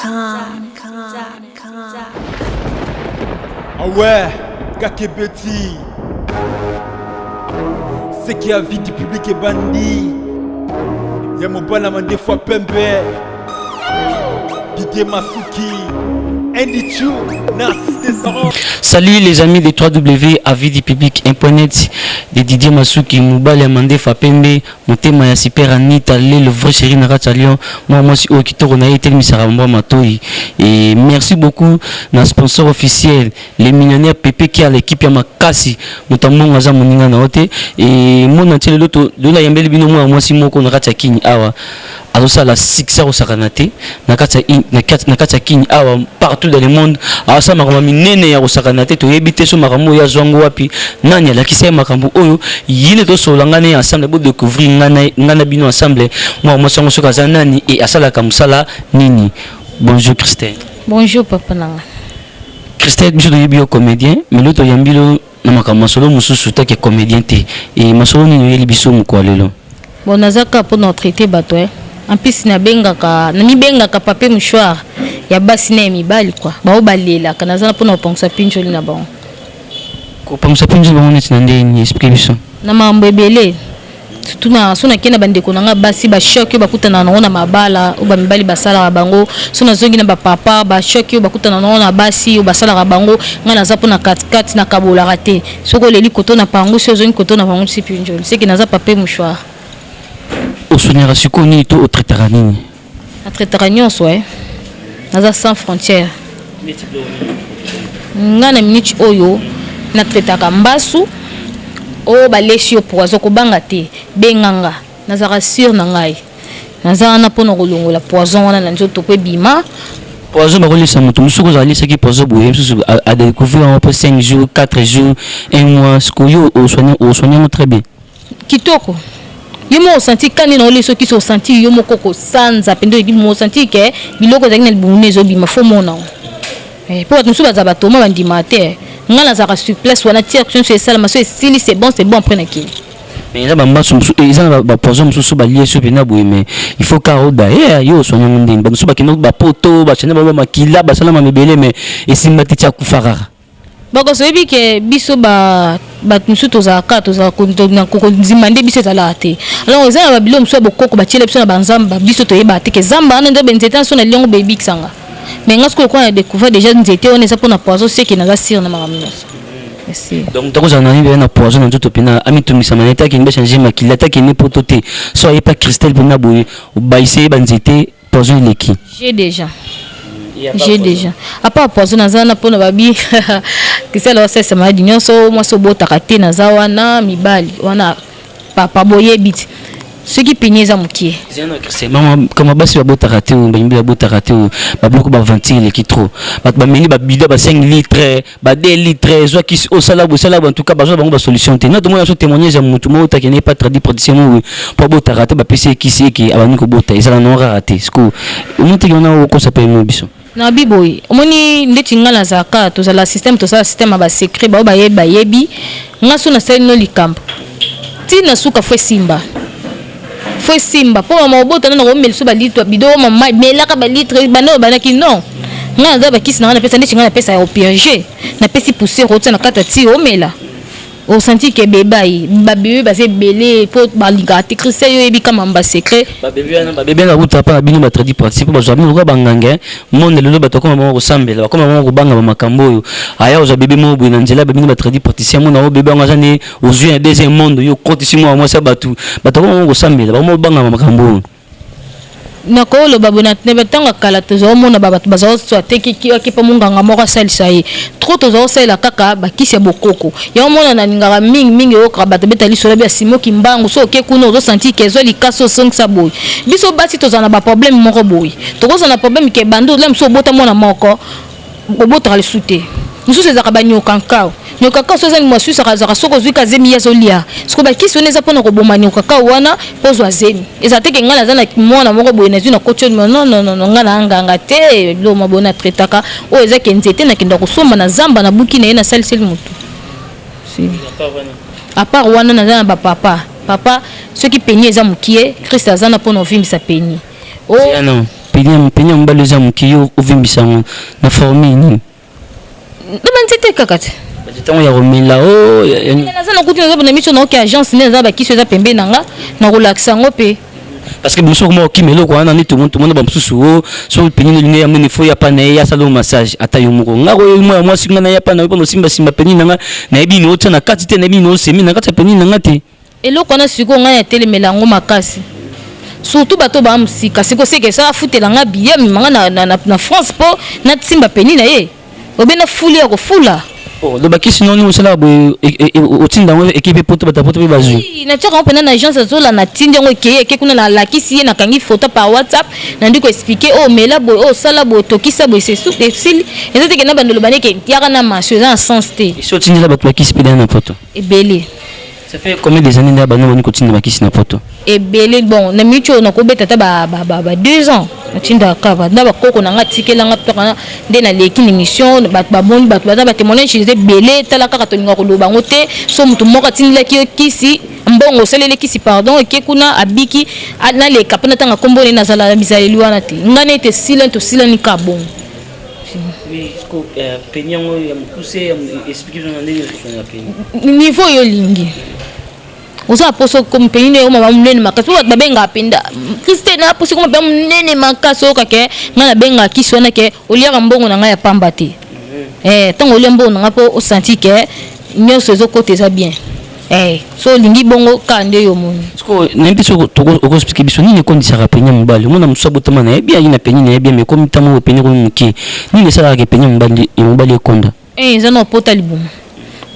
Com. Ah ouais, Kakebeti. Ce qui a vie du public est bandit. Ya mobala mandefu pembe. Didier Masuki. Andy Chu, Narcisse Desarans. Salut les amis de www.avisdupublic.net de Didier Masuki, Mobali ya Mandefa Pembe, Motema ya Super Anita, le vrai chéri na kati ya Lyon, moi mwasi oyo kitoko na ye etelemisaka mbwa matoi. Et merci beaucoup na sponsor officiel, les millionnaires Pepe qui a l'équipe ya makasi, moto ya mbongo aza moninga na yo te. Et monde entier lelo to lola yambeli bino mwana mwasi moko na kati ya Kini awa. Azosala succès akosakana te na kati ya na kati ya Kini awa, partout dans le monde azosala makambo minene ya kosakana te. Toyebi te so makambo oyo azwango wapi, nani alakisa ye makambo oyo. Ye nde tosolola ngai na ye ensemble, bodécouvrir ngai na bino ensemble mwana mwasi yango soki aza nani e asalaka mosala nini. Bonjour Christelle. Bonjour papa nanga. Christelle, biso toyebi yo comédien, mais lelo toyambi lo na makambo masolo mosusu take comédien te. E masolo nini oyeli biso mokolo lelo? Bon, naza kaka mpona traiter bato eh. En plus nabengaka, namibengaka papier mouchoir ya basi na ya mibali kua bao balelaka. Naza na mpona kopangisa mpinjoli na bango. Kopangisa mpe bango neti na ndeni? Explique biso. Na makambo ebele, surtout na so nakei na bandeko na nga basi, bachoc oyo bakutana nango na mabala oyo bamibali basalaka bango. So nazongi na bapapa, bachoc oyo bakutana nango na basi oyo basalaka bango. Ngai naza mpona katikati, nakabolaka te. Soki oleli koto na pango, si ozongi koto na pango, si mpinjoli seke naza papier mouchoir. Osoniaka sikoyo nini to otraitaka nini? Natraitaka nyonso e, naza sans frontière. Ngai na minute oyo natraitaka mbasu oyo balesi yo poison, kobanga te, benganga, nazalaka sûr na ngai. Naza wana mpona kolongola poison wana na nzoto mpo ebima. Poison bakolisa moto mosusu, kozala alisaki poison boye, mosusu adécouvrir yango mpo 5 jours, 4 jours, 1 mois. Sikoyo osoigne yango très bien? Kitoko. Yo moko osanti kani na oli, soki osanti yo moko kosanza mpenza, oyebi mo osanti ke biloko ezalaki na libumu ezobima. Fo mona mpo bato mosusu baza batoma bandima te. Ngai nazalaka sur place wana ti action so esalama, so esili, c'est bon, c'est bon, après nakei. Mais eza bambasu mosusu, eza na bapoison mosusu balie so mpena boye, mais il faut kaka oda ye yo osoigne yango ndeni. Bamosusu bakenda bapoto, bachane bango bamakila, basalama mebele, mais esimba te, ti akufa kaka. Bakoso oyebi ke biso bato mosusu tozalaka, tozalaka kondima nde biso ezalaka te. Alors eza na babilo mosusu ya bokoko batiela biso na banzamba, biso toyebaka te ke zamba wana nde benzete wana so na liongo beyebikisanga. Mais nga soki okola na découvrir déjà nzete wana eza mpona poison, seke naza sûr na makambo nyonso. Merci. Donc tokozala na nini na poison na nzoto mpena amitungisama na ete akende bachange makila, ate akende poto te, so ayepa Christelle mpena boye, obayise ye banzete, poison eleki? J'ai déjà à part poison, naza wana mpona babi kisala osalisa maladi nyonso. Mwasi obotaka te, naza wana. Mibali wana, papa boyebi ti soki peni eza mokie. Kama basi babotaka te, oyo bamibali babotaka te, oyo babiloko baventure eleki trop, bato bameli babida ba 5 litre, ba 2 litre, ezwaki osala bosala. En tout cas bazwa bango basolution te. Na tomona so témoignage ya motu moko otakende epa tradipraticien moko po abotaka te, bapesi ye kisi eke abandi kobota. Ezala nango kaka te. Siko omoteki wana okosa mpe mo biso. Na bi boye, omoni ndeti nga nazalaka, tozala système, tosala système ya basecret. Bao bayebi, bayebi nga. So nasali no likambo ntina suka, fo esimba, fo esimba mpo mama obota nano komela so balitre bido mama melaka balitre banda oyo bandaki. Non, nga naza bakisi na nga napesa. Ndeti nga napesa ya opurge, napesi poussière otia na kati ya ti omela, osanti ke bebai babebe baza ebele mpo balingaka te. Christian, yo oyebi kama basecret. Babebe wana, babebe wana bakuta mpa na bino batradipraticien mpo bazwa bino lokola banganga monde. Lelo bato bakoma bango kosambela, bakoma bango kobanga bamakambo oyo. Aya ozwa bebe moko boye na nzela, babino batradipraticien, mona oyo bebe yango aza nde ozwi na deuxième monde, yo okotisi mwana mwasi ya bato. Bato bakoma bango kosambela, bakoma kobanga bamakambo oyo. Nakoloba boye, na ntango ya kala tozomona bato bazoswa te akepa monganga moko asalisa ye trop. Tozakosalela kaka bakisi ya bokoko. Yango mona nalingaka mingimingi oyokaka bato beta lisolo bya simoki mbangu. So oke kuna, ozosanti ke ezwa likasi, osongisa boye. Biso basi tozala na baproblème moko boye, tokozala na problème ke bando la mosusu obota mwana moko, obotaka lisu te. Mosusu ezalaka banyoka nkao, nyoka kao. So eza mosusu azalaka, soki ozwi ka zemi, ye azolia. Siko bakisi wana eza mpona koboma nyoka kao wana mpo ozwa zemi. Eza te ke ngai naza na mwana moko boye, nazwi na koti. Non, non, non, non, ngai na nganga te. Biloko ma boye natraitaka oyo eza ke nzete nakenda kosomba na zamba, nabuki na ye, nasaliseli motu. À part wana, naza na bapapa. Papa, soki peni eza mokie, Christ aza na mpona ovimbisa peni. Oh. Peni ya mobali eza moke, yo ovimbisa yango na formule nini? Na banzete kaka te. Ntango ya komela o? Naza na kuti, naza na miso, naoki agence nde naza, bakisi eza pembeni na nga, nakolakisa yango mpe. Parce que mosusu okoma okima eloko wana nde tomona bamosusu o so peni olingi ya monene, fo ya pa na ye ya asala massage. Ata yo moko, nga koyo mwa ya mwasi, nga na ya pa na yo mpona osimbasimba peni na nga, nayebi nini otia na kati te, nayebi nini osemi na kati ya peni na nga te. Eloko wana sikoyo ngai natelemela yango makasi, surtout bato baa mosika. Sikoyo seke esa afutela nga billet, amema nga na France mpo nasimba peni na ye, obe na fuli ya kofula. Lobaki sino nini osalaka boye, otinda yango ekipe poto, bato ya poto mpe bazwi? Natiaka yango mpena na agence, azola, natindi yango, ekei, eke kuna, nalakisi ye, nakangi photo par WhatsApp, nandi koexpliquer: oyo mela boye, oyo osala boye, tokisa boye, esili. Eza teke na bandolo bandeke yaka na maso, eza na sens te. Esi otindela bato bakisi mpe na poto? Ebele. Ça fait combien des années nde bano boni kotinda bakisi na poto? Ebele. Bon, na miniti oyo nakobeta ata ba 2 ans natindaka kaka na bakoko na nga, tikelanga mpaka nde naleki na émission, bato baboni, bato baza batémoignage eza ebele. Tala kaka, tolinga koloba yango te. So moto moko atindelaki yo kisi, mbongo osaleli kisi, pardon, eke kuna, abiki, naleka mpo natanga nkombo ne, nazala na bizaleli wana te. Ngai nete esila, tosilani ka bongo. Peni yango ya mokuse, explique na ndenge peni. Niveau oyo olingi, oza na poso peni nde okoma monene makasi, po bato babengaka mpenza Kriste na poso ekoma mpenza monene makasi. Oyoka ke ngai nabengaka kisi wana ke oliaka mbongo na ngai ya pamba te. Ntango olia mbongo na ngai mpo osanti ke nyonso ezokota, eza bien. So olingi bongo kaka nde yo omoni. Nayebi soki okoexpliquer biso nini ekondisaka peni ya mobali. Omona mosusu abotama na yebi, ayi na peni na ye bien, mais ekomi ntango oyo peni ekomi moke. Nini esalaka peni ya mobali ekonda? Eza na pota libumu.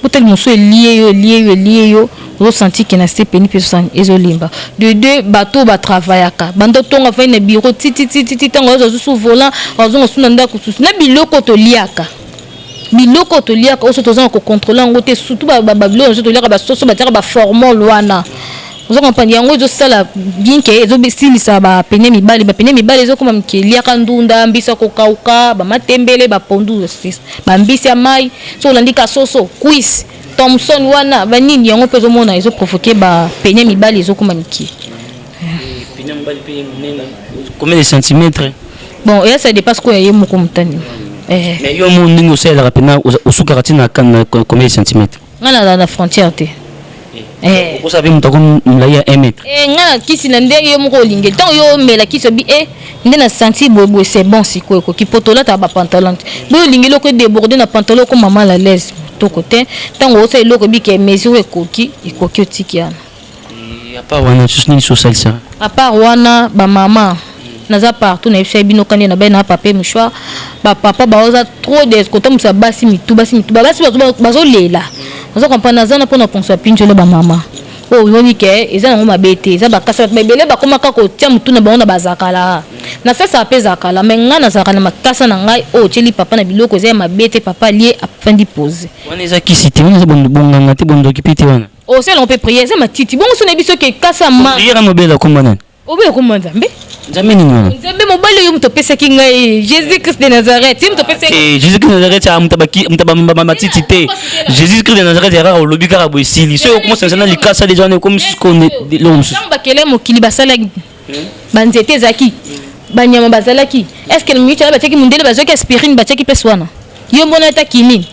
Pota libumu so elie yo, elie yo, elie yo, ozosanti ke na se peni mpe ezolemba. De deux, bato batravaillaka banda ntongo, afai na bureau titititi, ntango azwa susu volant, azonga su na ndako susu na biloko toliaka. Biloko toliaka oso toza na kocontrôler yango te, surtout babiloko nyonso toliaka, basoso batiaka baformol wana, oza comprendre? Yango ezosala bien ke ezosilisa bapene mibali, bapene mibali ezokoma mike. Eliaka ndunda, mbisi kokauka, bamatembele, bapondu, bambisi ya mai, so olandi ka soso cuisse thomson wana, banini yango mpe ezomona ezoprovoquer bapene mibali ezokoma mike. Combien de centimètres? Bon, eya, ça dépasse koya ye moko motani. Mais yo mo ndenge osalelaka mpena, osukaka ntina na combien de centimètres? Nga nazala na frontière te. Okosala mpe moto ako molai ya 1 mètre? Nga na kisi na ndenge yo moko olingi. Ntango yo omela kisi, obi e nde na senti boyeboye, c'est bon. Sikoyo ekoki po tolataka bapantalon te. Boye olingi eloko edéborde na pantalon, okoma mal à l'aise, toko te. Ntango osala eloko, ebike mesure ekoki, ekoki, otiki wana. À part wana, susu nini so osalisaka? À part wana, bamama naza partout, nayebisa bino kandi na bai na papier mouchoir. Bapapa baoza trop de kotambusa basi mitu, basi mitu, basi bazolela, oza comprendre? Naza na mpona konsa pinzolo. Bamama oyo omoni ke eza nango mabe te, eza bakasi. Bato ebele bakóma kaka kotia motu na bango na bazakala. Nasasaka mpe ezalakala, mais ngai nazalaka na makasa na ngai oyo otieli papa na biloko, eza ya mabe te. Papa alie, afandi pose. Wana eza kisi te, wana eza bonganga te, bondoki mpe te wana. Osala mpe prière, eza matiti bongo. So nayebi soki ekasa ma Prière mobela komba nani? Obe okoma Nzambe. Nzambe nini wana? Nzambe mobali oyo moto apesaki ngai, Jésus Christ de Nazareth, ye moto apesaki. Jésus Christ de Nazareth ya moto matiti te. Jésus Christ de Nazareth ya kaka olobi kaka boye, esili. Soki okomosanisa na likasa deja, wana ekomi eloko mosusu. Ntango bakele mokili, basalaki banzete, ezalaki banyama bazalaki. Est ce que na minute wana batiaki mondele, bazwaki aspirine, batiaki mpesi wana? Yo mbona ata kinini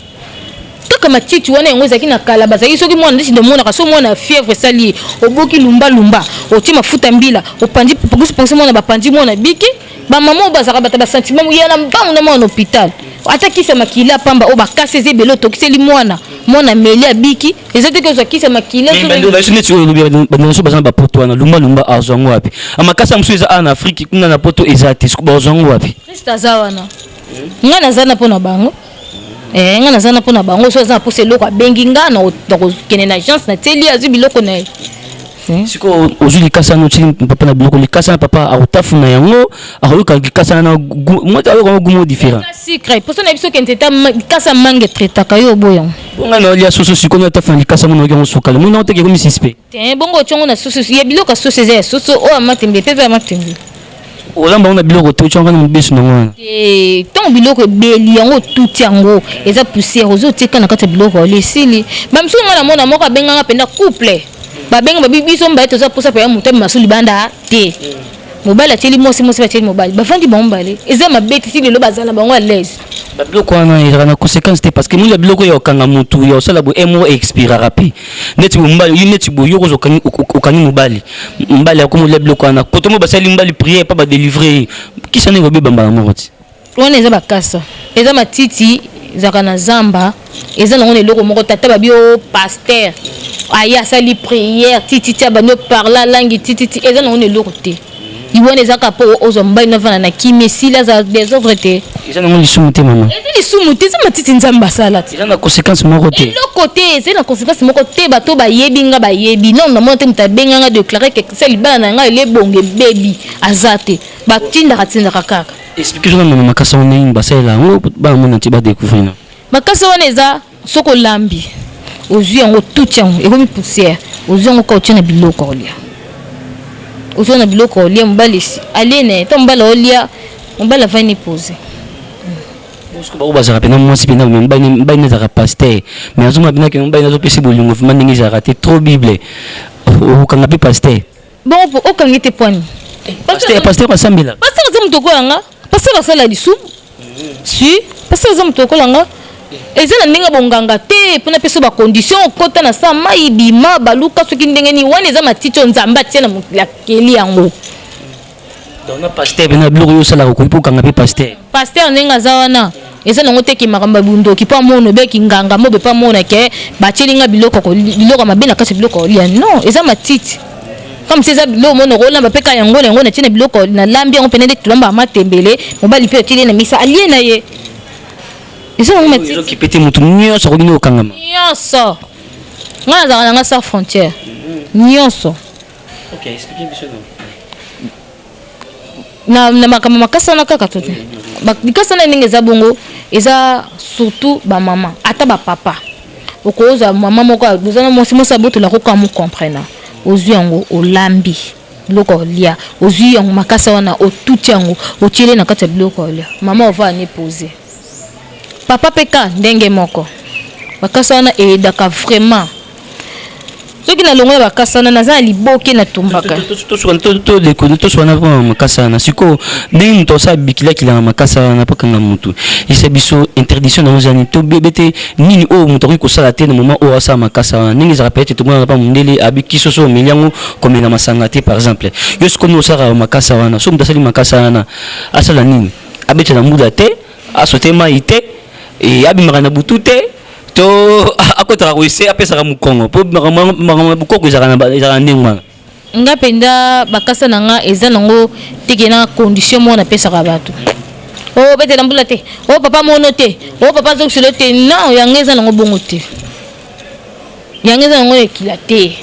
kaka matiti wana, yango ezalaki na kala. Bazalaki soki mwana ndeti ndomonaka, so mwana fièvre esali ye, oboki lumbalumba, otie mafuta mbila, opandi pongisi mwana, bapandi mwana, biki. Bamama oyo bazalaka bato basentiment, ya na mbangu na mwana hôpital, ata kisi ya makila pamba oyo bakasi eza ebele, otokiseli mwana, mwana meli, abiki. Eza te kozwa kisi ya makila. Neti oyo olobi, bandeko baza na bapoto wana, lumbalumba azwa yango wapi? Amakasi ya mosusu eza awa na Afrique, kuna na poto eza te, bazwa yango wapi? Krist aza wana, ngai naza na mpo na bango. Ngai naza na mpo na bango. So aza na mposa eloko, abengi nga, nakokende na agence, natieli, azwi biloko na ye. Sikoyo ozwi likasa wana, otili papa na biloko, likasa na papa akotafuna yango, akoyoka likasa wana moto ayoka yango goût différent. Sucre poso na biso ke nzete likasa mange traitaka yo, oboya. Bonga na olia soso, sikoyo natafuna likasa ngo, nayoki yango sukali, mona oteke ekomi suspect. Te, bongo otiongo na soso ya biloko ya soso, eza ya soso oyo ya matembe mpe eza ya matembe. Olamba ngo na biloko te, otyanga na mobesu nango wana. Ntango biloko ebeli yango, otuti yango, eza poussière, ozo otieka na kati ya biloko olia, esili. Bamisusu, nga namona moko abenganga mpenza couple, babenga babi biso mbaye, toza posa mpenza moto abima so libanda te. Mobali atieli mwasi, mwasi atieli mobali, bafandi bango mibale, eza mabe te. Ti lelo baza na bango à l'aise. Babiloko wana ezalaka na conséquence te, parce que moni babiloko ya okanga motu ya osala boye mo expiraka mpe neti mobali yo, neti boye yo kozwa okangi mobali, mobali akomolia biloko wana koto mo basali mobali prière mpa badélivre ye, kisa ndenge obeba mbala moko ti. Wana eza bakasa, eza matiti, ezalaka na zamba, eza nango na eloko moko. Tata babi o pasteur aye asali prière tititi, abandi oparla langi tititi, eza nango na eloko te. Wana ezaka mpo ozwa mobali navanda na kimi, esili, aza désordre te. Eza nango lisumu te, mama? Eza lisumu te, eza matiti Nzambe asala te. Eza na conséquence moko te? Eloko te, eza na conséquence moko te. Bato bayebi nga, bayebi non, namona te moto abenganga déclare ke sa libala na ngai elebongo ebebi, aza te. Batindaka tindaka kaka. Explique na mama, makasa wana ndenge basalela yango, bana mona ti badécouvrir na. Makasa wana eza soki olambi, ozwi yango, tuti yango, ekomi poussière, ozwi yango ka otie na biloko olia, ozwi na biloko olia, mobali alie na ye to mobali olia, mobali avandi pose. Soki bango bazalaka mpena mwasi mpena, mobali azalaka pasteur, mais azomona mpena ke mobali azopesa bolingo vraiment ndenge ezalaka te, trop Bible, okokanga mpe pasteur? Bongo po okangi te pwani? Pasteur asambelaka. Pasteur aza moto okoyanga, pasteur asala lisumu si pasteur aza moto okolanga. Eza na ndenge bonganga te mpona mpe so bacondition okota na sa mai bima baluka soki ndenge nini. Wana eza matiti oyo Nzambe atia na mokili, akeli yango. Donc na pasteur mpena, biloko oyo osalaka, okoki mpo okanga mpe pasteur? Pasteur ndenge aza wana, eza nango teke makambo ya bundoki mpo amona obeki nganga mobe mpo amona ke batielinga biloko, biloko mabe na kati ya biloko olia. Non, eza matiti comme si eza biloko mona okolamba mpe ka yango na yango natie na biloko, nalambi yango mpena nde tolamba matembele, mobali mpe otieli na misa, alie na ye, eza nango matiti. Ezokipe te, motu nyonso akoki nde kokangama? Nyonso, ngai nazalaka nanga sans frontière, nyonso. Ok, explique biso. Na makambo makasi wana kaka to te, likasi wana ndenge eza bongo, eza surtout bamama ata bapapa. Okozwa mama moko oza na mwasi, mwasi abotola koka mocomprena, ozwi yango, olambi biloko olia, ozwi yango makasa wana, otuti yango, otiele na kati ya biloko olia, mama ova ane pose, papa mpe ka ndenge moko. Bakasa wana eyedaka vraiment. Soki nalongola bakasa wana, naza na liboke, natumbaka. Toswana mpona makasa wana. Sikoyo ndenge moto asala bikilakila na makasa wana mpo kanga motu, esa biso interdiction nango ezali tobebe te. Nini oyo moto akoki kosala te na moment oyo asala makasa wana? Ndenge ezalaka, peut-être tomonaka mpa mondele abiki soso, omeli yango, komela masanga te par exemple. Yo sikoyo osalaka makasa wana, so moto asali makasa wana asala nini? Abetela mbula te, asote mai te, abimaka na butu te, to akotaka koese, apesaka mokongo, mpo makambo ya bokoko ezalaka na ndenge wana. Nga mpenza bakasa na nga eza nango teke na condition moko napesaka bato: o betela mbula te, o papa mono te, o papa azongiselo te. Non, yango eza nango bongo te, yango eza nango ekila te,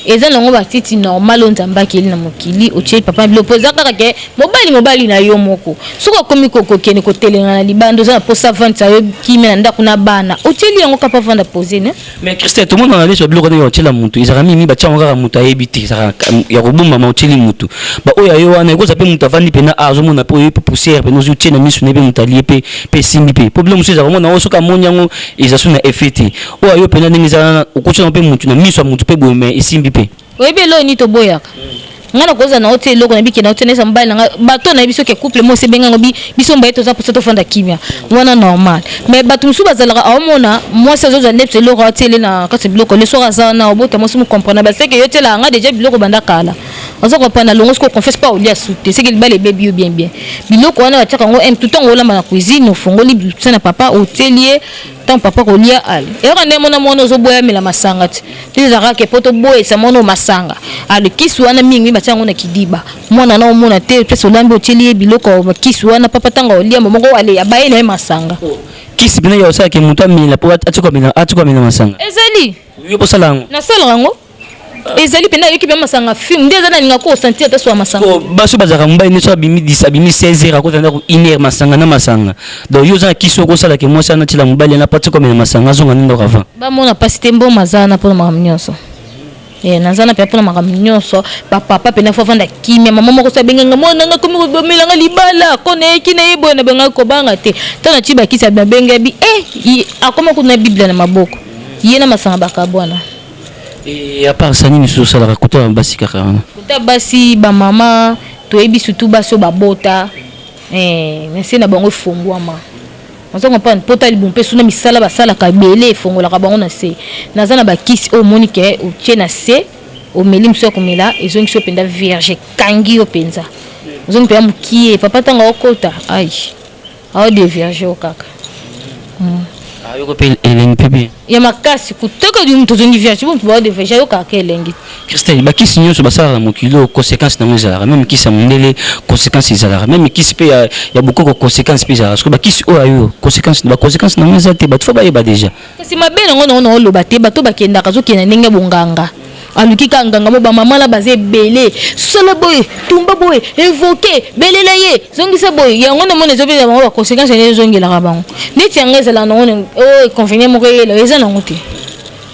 eza nango batiti normal oyo Nzambe akeli na mokili. Otie papa biloko mpo eza kaka ke mobali, mobali na yo moko, soki okomi kokende kotelenga na libanda, oza na mposa avandisa yo kimia na ndako na bana, otieli yango kapa vanda pose ne. Mais Christelle, tomonaka neti babiloko ndenge otiela motu ezalaka mingi, batia yango kaka moto ayebi te, ezalaka ya kobombama. Otieli motu baoyo ayo wana, ekoza mpe moto avandi mpena azomona mpe oye mpe poussière mpena ozwi, otie na misu na ye mpe moto alie mpe mpe esimbi mpe po biloko mosusu ezalaka omona oyo soki amoni yango eza so na effet te. Oyo ayo mpena ndenge eza wana, okotiela mpe motu na miso ya motu mpe boye, mais esimbi mpe. Oyebi eloko nini toboyaka? Ngai nakozala na otia eloko na bike na otia nesa mobali na ngai, bato nayebi soki couple mo esebengango biso mbaye toza mposa tofanda kimia wana normal. Mais bato mosusu bazalaka aomona mwasi azozwa nde eloko atiele na kati ya biloko le soki aza wana obota mwasi mocomprendre baseke yo tielaka ngai déjà biloko banda kala, oza comprendre longo soki oconfesse pa olia su te, seke libala ebebi yo bien bien. Biloko wana batiaka yango m tout ntango olamba na cuisine, ofongoli bisa na papa, otieli ye, ntango papa kolia ale eyoka nde mona mwana ozoboya amela masanga ti te, ezalaka ke po toboyesa mwana oyo masanga ale kisi wana mingi batia yango na kidiba, mwana na omona te place olambi, otieli ye biloko kisi wana, papa ntango olia moko ale abaye na ye masanga. Kisi mpena ya osalaka moto amela mpo atika amela masanga? Ezali. Yo kosala yango? Nasalaka yango, ezali mpenza ayoki mpe masanga film nde eza nalinga ko osentir ata swa masanga. Baso bazalaka mobali nyonso abimi 10, abimi 16 heures, akota ndako 1 heure, masanga na masanga. Donc yo oza na kisi okosalaka mwasi wana atila mobali ana po atika komela masanga, azonga nde ndako avant? Bamona mpasi te, mbongo aza wana mpona makambo nyonso. Naza na mpenza mpona makambo nyonso. Bapapa mpena fo avanda kimia. Mama moko so abenganga mwana nanga komi kobomelanga libala ko nayeki na ye boye, nabengaki kobanga te. Ntango natie bakisi, nabengi bi akoma kuna Bible na maboko, ye na masanga bakabwana. Et à part ça, nini mosusu osalaka kota ya basi kaka wana? Kota basi, bamama. Toyebi surtout basi oyo babota eh, na se na bango efongwama. Ozo comprendre? Pota libumu mpe suna misala basalaka ebele efongolaka bango na se. Naza na bakisi oyo omoni ke otie na se, omeli mosusu ya komela, ezongisi yo mpenza vierge, ekangi yo mpenza. Ozongi mpenza mokie, papa ntango aokota, ai, aodevierge yo kaka. Ayoko mpe elengi mpe bien. Ya makasi kutaka di moto ozongi vierge, bo moto baodevierge ayokaka elengi. Christelle, bakisi nyonso basalaka na mokili oyo conséquence nango ezalaka. Meme kisi ya mondele conséquence ezalaka. Meme kisi mpe ya, ya bokoko conséquence mpe ezalaka. Soki bakisi oyo ayo conséquence, ba conséquence nango eza te, bato fo bayeba déjà. Kasi mabe nango nango naoloba te, bato bakendaka azokenda ndenge bonganga. Aluki kaka nganga mo bamama na baza ebele, sala boye, tumba boye, evoke, belela ye, zongisa boye. Yango namoni ezopesa bango ba conséquence nde ezongelaka bango. Neti yango ezalaka nango oyo inconvénient moko eyela eza nango te.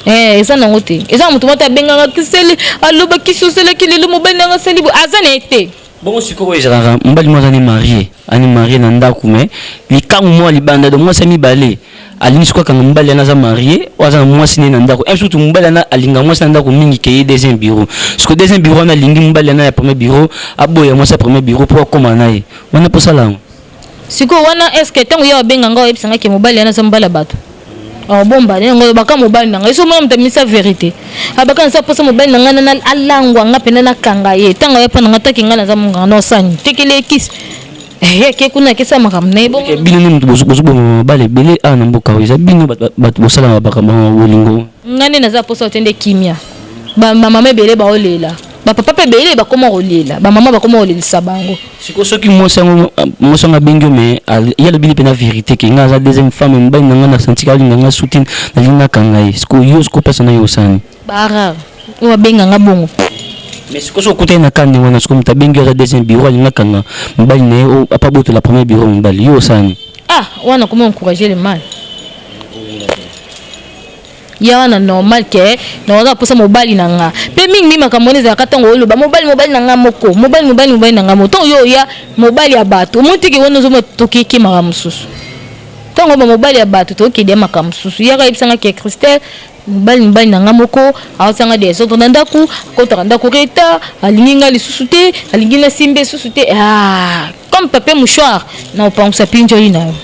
Eh, eza nango te. Eza na moto moko te abengaka Christelle, alobaki soselaki lelo mobali nanga asali boye, aza na ye te. Bongo sikoyo ezalaka mobali moko aza ne marie, ani marie na ndako mais likangu mwa libanda donc mwasi ya mibale alingi sikoyo akanga mobali wana aza marie oyo aza na mwasi ne na ndako. Un surtout mobali wana alinga mwasi na ndako mingi ke ye deuxième bureau. Sikoyo deuxième bureau wana alingi mobali wana ya premier bureau aboya mwasi ya premier bureau po akoma na ye. Wana mpo osala yango. Sikoyo wana est ce que ntango ye abenga nga oyebisa nga ke mobali wana aza mobali ya bato? Abomba ne yango baka mobali na ngai so mona moto amisa verité abaka nasa posa mobali na ngai nana alangwa nga mpena nakanga ye ntango aya mpo na ngai taki ngai naza monganga na osani tekeli ekisi ye ake kuna akesa makambo na ye bongo. Bino nde moto bozoboma mabala ebele awa na mboka oyo, eza bino bato bosalaka makambo ya bolingo. Ngai nde naza posa otie nde kimia. Bamama ebele baolela, bapapa mpe ebele bakoma kolela, bamama bakoma kolelisa bango. Sikoyo soki mwasi yango mwasi yango abengi yo mais ye alobi nde mpena verité ke ngai aza deuxième femme mobali na ngai na santi alinga ngai soutien nalingi nakanga ye, sikoyo yo sikoyo place na yo osani ba rare oyo abenga nga bongo. Mais sikoyo soki okutani na kande wana, sikoyo moto abengi yo aza deuxième bureau alingi akanga mobali na ye apa botola premier bureau mobali, yo osani? Ah, wana comment encourager le mal ya wana normal ke nakoza koposa mobali na nga mpe mingi mingi makambo wana ezalaka ntango oloba mobali mobali na nga moko mobali mobali mobali na nga moko ntango yo oya mobali ya bato omoni teke wana ozomona tokeke makambo mosusu ntango oba mobali ya bato tokede ya makambo mosusu yaka yebisanga ke Christelle mobali mobali na nga moko aosanga desordre na ndako, akotaka ndako retard, alingi nga lisusu te, alingi nasimba lisusu te. Ah, comme papier mouchoir na opangusa pinjoli na yo.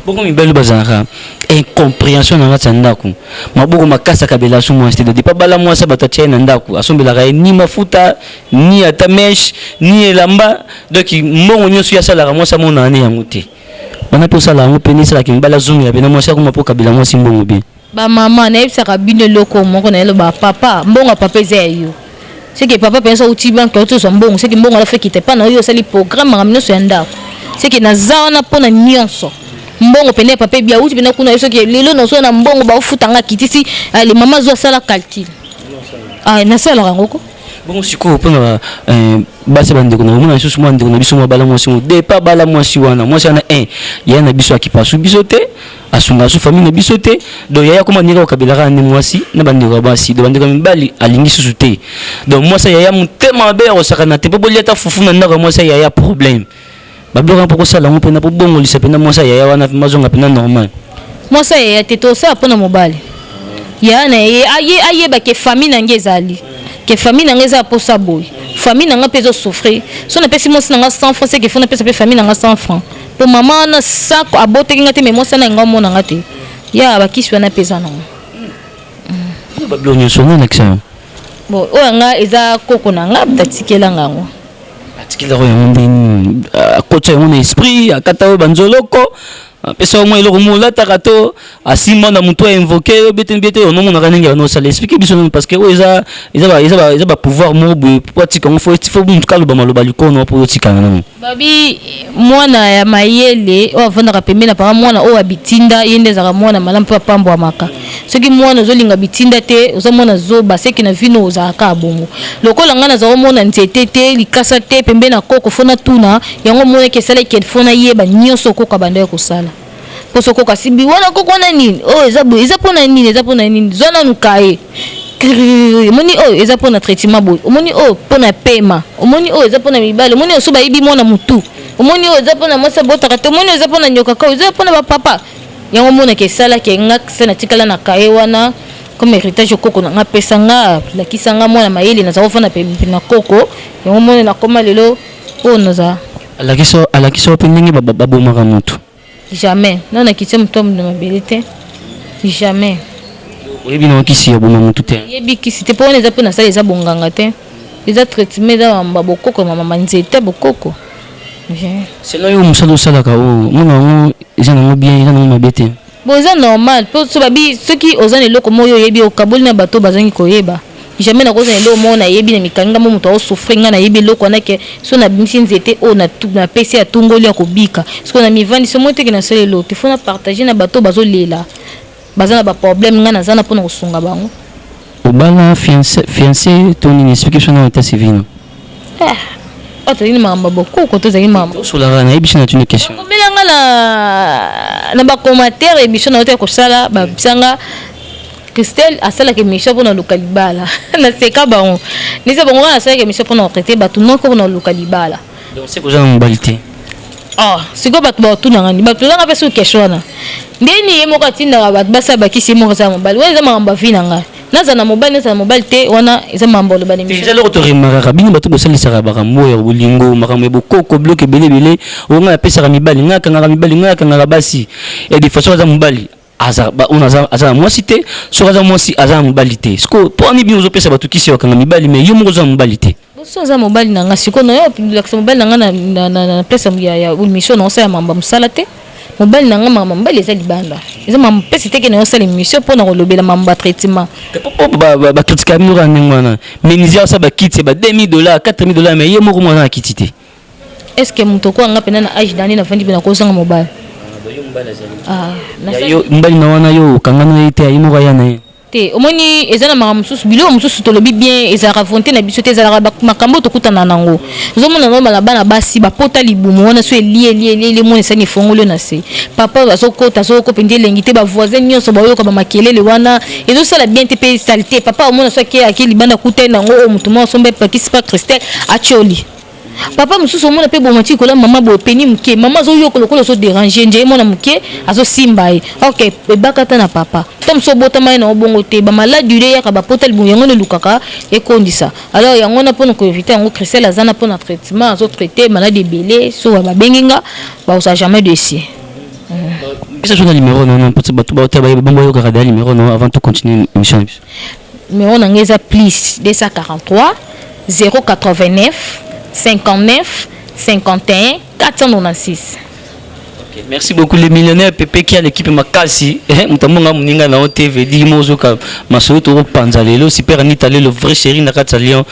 Bongo mibali bazalaka incompréhension na kati ya ndako, maboko makasi akabela su mwasi te. Depa bala mwasi bato atia ye na ndako, asombelaka ye ni mafuta ni ata mèche ni elamba, donc mbongo nyonso ye asalaka mwasi amonaka ne yango te. Wana mpe osala yango mpe nde esalaka mibali azongela mpe na mwasi akoma mpo kabela mwasi mbongo bien. Bamama nayebisaka bino eloko moko, nayelobaka papa, mbongo ya papa eza ya yo. Seke papa mpenza outi banke outi ozwa mbongo, seke mbongo wana fekita epa na yo, osali programme makambo nyonso ya ndako. Seke naza wana mpona nyonso. Mbongo pene ya papa ebia outi pena kuna yo, soki lelo nazwa na mbongo baofuta nga kitisi, ale mama azwa asala calcul. Ah, nasalaka yango ko. Bongo sikoyo mpona basi bandeko na omona lisusu mwa ndeko na biso mwa bala mwasi mo depa bala mwasi wana mwasi wana un yaya na biso akipasu biso te, asunga su famille na biso te, donc yaya akoma ndenge akokabelaka nde mwasi na bandeko ya basi, donc bandeko ya mibali alingi susu te, donc mwasi ya yaya motema mabe ya kosakana te mpo bolia ata fufu na ndako ya mwasi ya yaya problème. Babiloko wana mpo kosala yango mpena mpo bongolisa mpena mwasi ya yaya wana mazonga mpena normal. Mwasi ya yaya te, tosala mpona mobali yaya na ye ayeba ke famille na nge ezali ke famille na nge eza posa boye, famille na nga mpe ezosouffrir. So napesi mwasi na nga 100 francs, seke fo napesa mpe famille na nga 100 francs mpo mama wana sako abotaki nga te, me mwasi wana nga omona nga te ya bakisi wana mpe eza nango. Babiloko nyonso ngo elakisa yango. Bon, oyo nga eza koko na nga tatikela nga yango. Atikelaka yango ndenge nini? Akotisa yango na esprit, akata oyo banzoloko, apesa yo mwa eloko mo olataka to asimba na motu ainvoke yo bete bete onomonaka ndenge yango osala. Explique biso nanu parce que oyo eza eza eza eza ba pouvoir moko boye po atika yango fo motu kaloba maloba likono po otikana nango. Babi mwana ya mayele oyo avandaka pembeni na papa, mwana oyo abitinda ye nde azalaka mwana malamu mpe apambwamaka. Soki mwana ozolinga bitinda te, oza mwana zoba, seke na vino ozalaka bongo. Lokola ngai naza komona nzete te, likasa te pembeni na koko, fo natuna yango omonaki esalaki ke fo nayeba nyonso koko abandaki kosala. Mpo soki koko asimbi wana koko wana nini oyo eza boye, eza mpona nini, eza mpona nini, zwa nanu kaye. Omoni oyo eza mpona traitement boye, omoni oyo mpona pema, omoni oyo eza mpona mibali, omoni oyo so bayibi mwana motu, omoni oyo eza mpona mwasi abotaka te, omoni oyo eza mpona nyoka kao, eza mpona bapapa. Yango omonaka esalaki nga se natikala na kaye wana. Comme héritage koko na nga apesa nga, alakisa nga mwana mayele, naza kofanda pembeni na koko yango mona nakoma lelo oyo naza. Alakisa mpe ndenge babomaka motu? Jamais na nakitia motu ya mabele te, jamais. Oyebi na kisi ya boma motu te? Yebi kisi te, mpo wana eza mpe nasala, eza bonganga te, eza traitement, eza mamba bokoko, mama nzete bokoko. Selon yo, mosala osalaka oyo, mona yango eza nango bien, eza nango mabe te? Bon, eza normal, mpo so babi soki oza na eloko moko oyo oyebi, okaboli na bato bazangi koyeba. Jamais nakozala eloko moko nayebi na mikangi nga mo moto aosouffrir. Nga nayebi eloko wana ke so nabimisi nzete oyo, napesi atungoli ya kobika. Soki na mivandisi omoi teke nasala eloko te, faut na partage na bato bazolela, baza na baproblème. Nga naza na mpona kosunga bango. Obala, fiancé to nini? Explique biso na état civil no. Oyo tozali makambo ya bokoko, tozali makambo. Osolaka, nayebi biso na tuni question. Komelanga na bacommentaire émission na yo te ya kosala, babisanga Christelle asalaka émission mpona luka libala. Naseka bango, nisa bango wana asalaka émission mpona kotraiter bato noko mpona luka libala. Donc c'est koza na mobali te? Ah, sikoyo bato batunanga ni bato tozanga mpe soki question wana ndeni ye moko atindaka bato basala bakisi, ye moko asala mobali. Wana eza makambo ya vie na ngai, nazala na mobali, nazala na mobali te, wana eza makambo oloba na émission. Eza eloko toremarkaka, bino bato bosalisaka makambo ya bolingo, makambo ya bokoko, biloko ebele ebele oyo ngai apesaka mibali, ngai akangaka mibali, ngai akangaka basi. Et des fois soki aza mobali, aza oyo aza na mwasi te, soki aza mwasi, aza na mobali te. Sikoyo mpo ani bino ozopesa bato kisi ya bakanga mibali, mais yo moko oza na mobali te? Boso aza mobali na nga. Sikoyo nayo lakisa mobali na nga na place ya émission na osala makambo ya mosala te. Mobali na nga, makambo mobali eza libanda, eza makambo mpesi teke na osala émission mpona kolobela makambo ya traitement. Bakritikaka bino kaka ndenge wana. Menuisier asala bakiti ya ba 2000 dollars, 4000 dollars, mais ye moko mwana na kiti te. Est ce que moto okoya nga mpena na age dani nafandi mpe nakozanga mobali? Ah, mobali na wana yo okanga na ye te, ye moko aya na ye? Te, omoni, eza na makambo mosusu, biloko mosusu tolobi bien, ezalaka volonté na biso te, ezalaka makambo oyo tokutana nango. Ozomona normal na bana basi bapota libumu wana, so elie elie elie elie, mona esani, efongoli na se, papa azokota, azoyoka mpenza elengi te, bavoisin nyonso baoyoka bamakelele wana, ezosala bien te mpe esali te. Papa omona so ake ake libanda, kuta ye nango oyo motu moko asomba epakisi pa Christelle, atioli. Papa mosusu omona mpe bomati kola mama boye peni moke, mama azoyoka lokola ozodéranger nje ye, mwana moke azosimba ye. Ok, ebaka ata na papa ta mosusu obotama ye na obongo te, bamaladi ule eyaka, bapota libumu yango nde elukaka ekondisa. Alors yango wana mpona koéviter yango, Christelle aza na mpona traitement, azotraiter maladi ebele. So babengi nga, bakozala jamais déçus. Pesa so na numéro nono mpo bato baota bayeba bongo bayokaka da numéro no avant to continuer émission na biso. Numéro na ngai eza plus 243 089 59 51 496. Ok, merci beaucoup les millionnaires Pepe qui a l'équipe Makasi. Mutambo muninga na TV di mozoka masolo to panza lelo super Anita lelo vrai chéri na kati ya Lyon.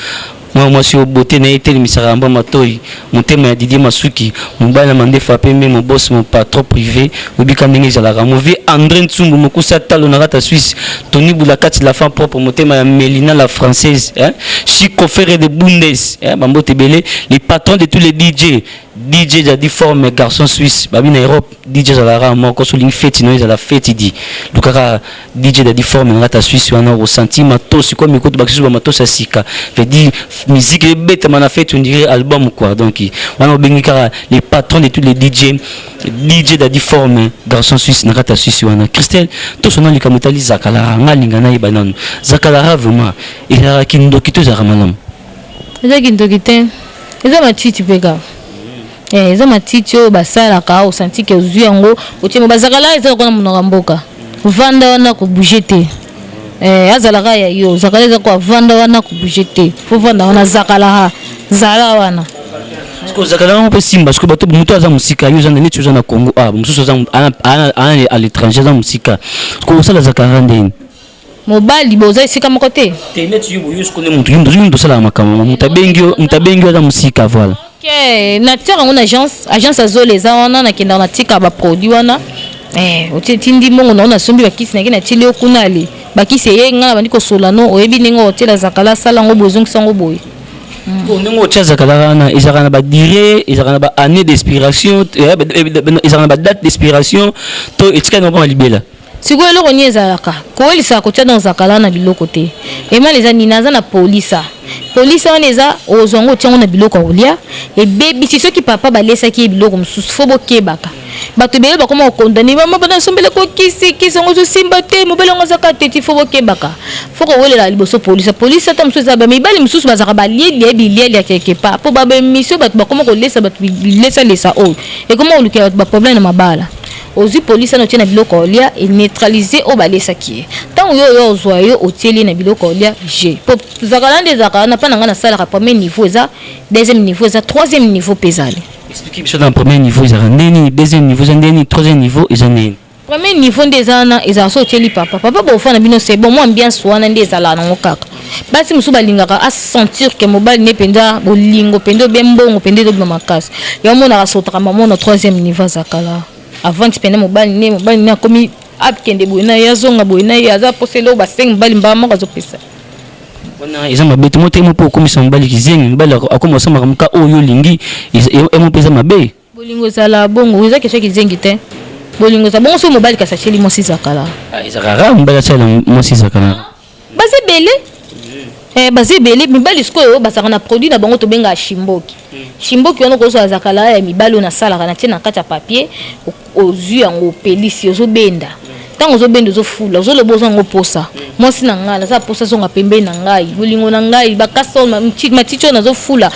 Mwa mwasi oyo beauté na ye etelemisaka yamba matoi, motema ya Didier Masuki, mobali na mandefa pembe, mo boss, mo patron privé, oyebika ndenge ezalaka. Mo vieux André Ntsumbu mokusi atalo na kati ya Suisse, Tony Bulakati la femme propre, motema ya Melina la française, hein? Chico Ferre de Bundes, hein? Bambote ebele, les patrons de tous les DJ, DJ Jadi Forme garçon suisse, babi na Europe, DJ ezalaka moko. So olingi feti no ezala feti di lukaka DJ Dadi Forme na kati ya Suisse wana, okosentir matosi kwa mikoto bakisusu bamatosi ya sika, veut dire musique ebetama na feti, on dirait album quoi. Donc wana obengi kaka les patrons de tous les DJ, DJ Dadi Forme garçon suisse na kati ya Suisse wana. Christelle, tosona likambo etali Zakalara. Nga alinga nayeba nanu, Zakalara vraiment ezalaka kindoki to ezalaka malamu? Eza kindoki te, eza matiti mpe kaka. Eza matiti oyo basalaka, osanti ke ozwi yango, otie mo bazakala, eza lokola monoko ya mboka, vanda wana, kobouger te. Azalaka ya yo, zakala eza ko avanda wana, kobouger te, faut vanda wana, zakalaka, zala wana. Ozalaka yango mpe simba. Soki bato, moto aza mosika, yo oza neti oza na Congo, ah, mosusu aza à l'étranger, aza mosika, kosala zakara ndeni? Mobali boza esika moko te. Te, neti yo boyo siko nde motu yo moto osalaka makambo, moto abengi yo, moto abengi yo aza mosika, voilà. Ok, natiaka yango na agence, agence azola eza wana, nakendaka natika baproduit wana. Otie tindi mbongo nango, nasombi bakisi, nake natieli yo kuna. Ale bakisi eye, ngai na bandi kosola no, oyebi ndenge otiela zakala, asala yango boye, ozongisa yango boye. Po ndenge otia zakala wana, ezalaka na badurée, ezalaka na baannée d'expiration, ezalaka na badate d'expiration to etikali na mpona libela? Sikoyo eloko nini ezalaka kowelisaka kotia dans zakala na biloko te? Emali eza nini? Aza na polisa, polisa wana eza ozwa yango, otia yango na biloko ya kolia, ebebisi. Soki papa balesaki ye biloko mosusu, faut bokebaka. Bato ebele bakoma kokondane, mama bana asombela ko kisi, kisi yango ezosimba te, mobali yango azaka te, ti fo bokebaka. Fo kowelela liboso polisi. Polisi ata mosusu eza ba mibali mosusu bazalaka balielia bilielia quelque part. Po ba emission bato bakoma kolesa bato bilesa lesa oyo. Ekoma kolukela bato ba problème na mabala. Ozwi polisi wana otie na biloko ya kolia, e neutraliser oyo balesaki ye. Tango yo oya ozwa yo otieli ye na biloko ya kolia, je. Po zakala nde ezalaka wana, pa na ngai nasalaka premier niveau eza, deuxième niveau eza, troisième niveau pe ezali. Expliquer biso dans premier niveau ezalaka ndenge nini, deuxième niveau eza ndenge nini, troisième niveau eza ndenge nini. Premier niveau nde eza wana, ezalaka soki otieli papa, papa bofanda bino c'est bon, mwa ambiance wana nde ezalaka nango kaka. Basi mosusu balingaka a sentir que mobali ne mpenza bolingo mpenza obe mbongo mpenza ezobima makasi. Yango omonaka asotaka mama na troisième niveau azakala. Avandi mpenza mobali ne, mobali ne akomi akende boye na ye, azonga boye na ye, aza posa eloko basengi mobali mbala moko azopesa. Wana eza mabe te, motema mpo okomisa mobali kizengi, mobali akoma kosala makambo ka oyo olingi, emo mpe eza mabe. Bolingo ezala bongo, eza question kizengi te. Bolingo eza bongo soki mobali kasi atieli mwasi zakala. Ah, ezalaka rare mobali atiela mwasi zakala. Baza ebele. Eh, baza ebele mibali sikoyo bazalaka na produit na bango tobengaka shimboki. Shimboki wana okozwa zakala ya mibali oyo nasalaka natie na kati ya papier, ozwi yango opelisi ozobenda. Ntango ozobenda ozofula, ozoloba oza yango posa. Mwasi na ngai naza posa azonga pembeni na ngai, bolingo na ngai bakasa oyo matiti oyo nazofula,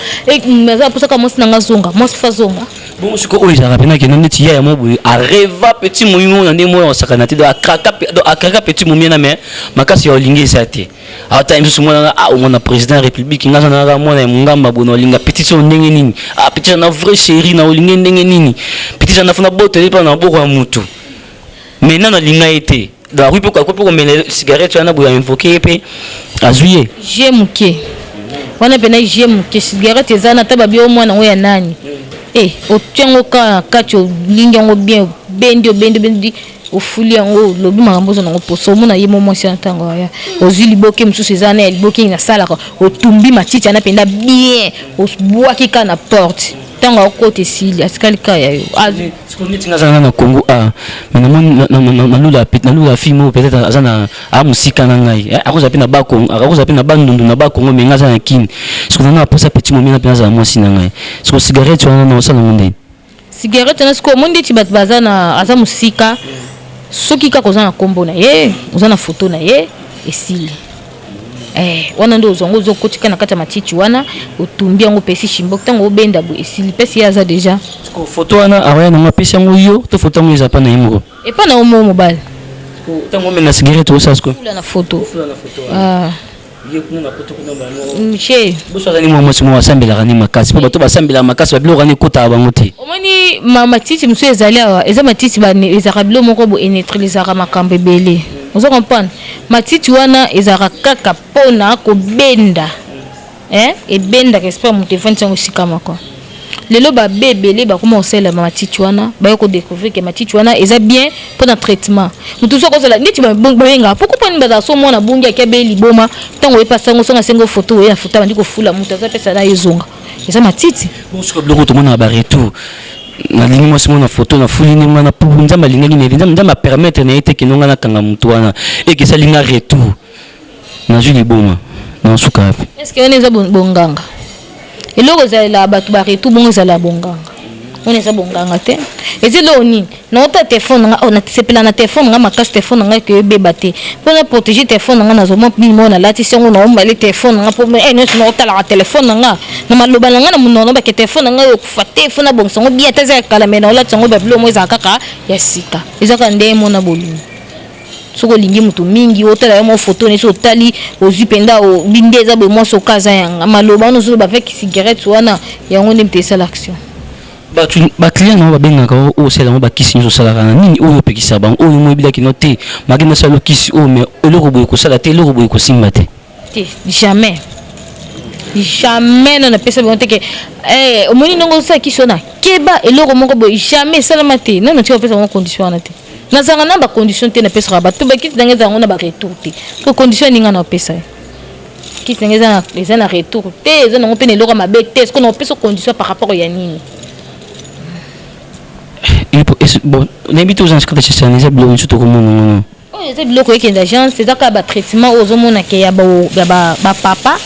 naza posa kaka mwasi na ngai azonga, mwasi fa azonga. Bongo sikoyo oyo ezalaka mpena kenda neti yaya moko boye areva petit momi moko na ndenge moko asakana te, donc akraka petit momi wana, mais makasi ya olingi eza te. Ata misusu mwana nga, ah, omona président ya république, nga aza na mwana ya mongamba boye na olinga petit oyo ndenge nini, ah, petit na vrai chéri na olingi ndenge nini, petit na funa botele mpa na maboko ya mutu, mais nano alinga ye te. Donc akoki mpe akoki mpe komela cigarette wana boye, ainvoke ye mpe azwi ye. Je moke wana mpena, je moke cigarette eza na ta babi o mwana yango ya nani, eh, otia yango kaka na kati, olingi yango bien, obendi obendi obendi, ofuli yango, olobi makambo oza nango poso, omona ye mo mwasi wana ntango aya, ozwi liboke mosusu eza na ya liboke nasalaka, otumbi matiti wana mpenza bien, obwaki kaka na porte, ntango akokota esili, atikali kaka ya yo. Sikoyo neti nga aza na Congo, ah, mais namoni nalula nalula fille moko peut-être aza na a mosika na ngai, akozala mpe na Bakongo, akozala mpe na Bandundu na Bakongo, mais nga aza na Kin. Sikoyo nanga aposa petit momi na mpe nazala mwasi na ngai. Sikoyo cigarette wana na osala yango ndeni? Cigarette wana sikoyo omoni ndeti bato baza na aza mosika, soki kaka oza na nkombo na ye, oza na foto na ye, esili. Eh, wana nde ozwa yango, ozokotika na kati ya matiti wana, otumbi yango, opesi shimboki, ntango obenda boye esili, pesi ye aza deja. Foto wana awaya nango apesi yango yo to foto yango eza pa na ye moko? Epa na yo moko mobali. Ntango omela cigarette osala sikoyo? Fula na foto. Ah. Ye kuna na poto kuna bango. Che. Boso azali mwa mwasi moko asambelaka ni makasi, mpo bato basambelaka makasi babiloko wana ekotaka bango te. Omoni ma matiti mosusu ezali awa, eza matiti ezalaka bilo moko bo eneutralisaka makambo ebele. Ozo comprendre? Matiti wana ezalaka kaka pona kobenda, eh, ebendaka esprit ya moto, efandisi yango esika moko. Lelo babe ebele bakoma kosalela ba matiti wana, baye ko découvrir que matiti wana eza bien pona traitement. Moto mosusu akozala neti babengaka pourquoi pona nini bazala so mwana abungi ake abeli liboma, ntango oye pasi yango songa asengi photo, oye na photo abandi kofula moto aza pesa na ye ezonga. Eza matiti. Bon, sikoyo biloko tomonaka ba retour, nalingi mwasi moko na photo, nafuli ndenge wana po Nzambe alingaki na ye te, Nzambe apermettre na ye te kino nga nakanga motu wana eke esali nga retour, nazwi liboma na nsuka wapi? Est-ce que wana eza bonganga? Eloko ezalela bato ba retour bongo ezala bonganga? Wana eza bonganga te. Eza eloko nini? Naota telefone na nga, oh, nasepela na telefone na nga makasi, telefone na nga eke ebeba te. Mpo na protéger telefone na nga, nazwa mwa nini moko nalatisi yango, naombale telefone na nga mpo eh, nyonso naotalaka telefone na nga na maloba na nga na monoko bake telefone na nga ekokufa te, fo nabongisa yango bien, ata eza ya kala, mais naolatisa yango babilo moko ezala kaka ya sika. Eza kaka ndenge mona bolingo. Soki olingi moto mingi, otala yo mwa photo neti otali, ozwi mpenza nde eza boye, mwasi oka aza yanga maloba wana ozoloba avec cigarette wana, yango nde moto esala action. Bato baclient na yo babengaka oyo osala yango bakisi nyonso osalaka na nini oyo opekisa bango oyo moyebilaki no te maki nasala kisi oyo mais eloko boye kosala te, eloko boye kosimba te? Te, jamais jamais no napesa bango te ke eh, omoni ndongo osala kisi wana, keba eloko moko boye, jamais esalama te. Nano tika kopesa bango condition wana te. Nazalaka na bacondition te, napesaka bato bakisi nanga ezala yango na baretour te, po condition aninga na opesa ye kisi nanga eza na retour te, eza nango mpe na eloko ya mabe te. Sikoyo na opesa condition par rapport ya nini? Bon, nayebi te oza na sikata chesana, eza biloko nyonso tokomona ngono. Oyo eza biloko ekende agence, eza kaka batraitement oyo ozomona ke ya bapapa,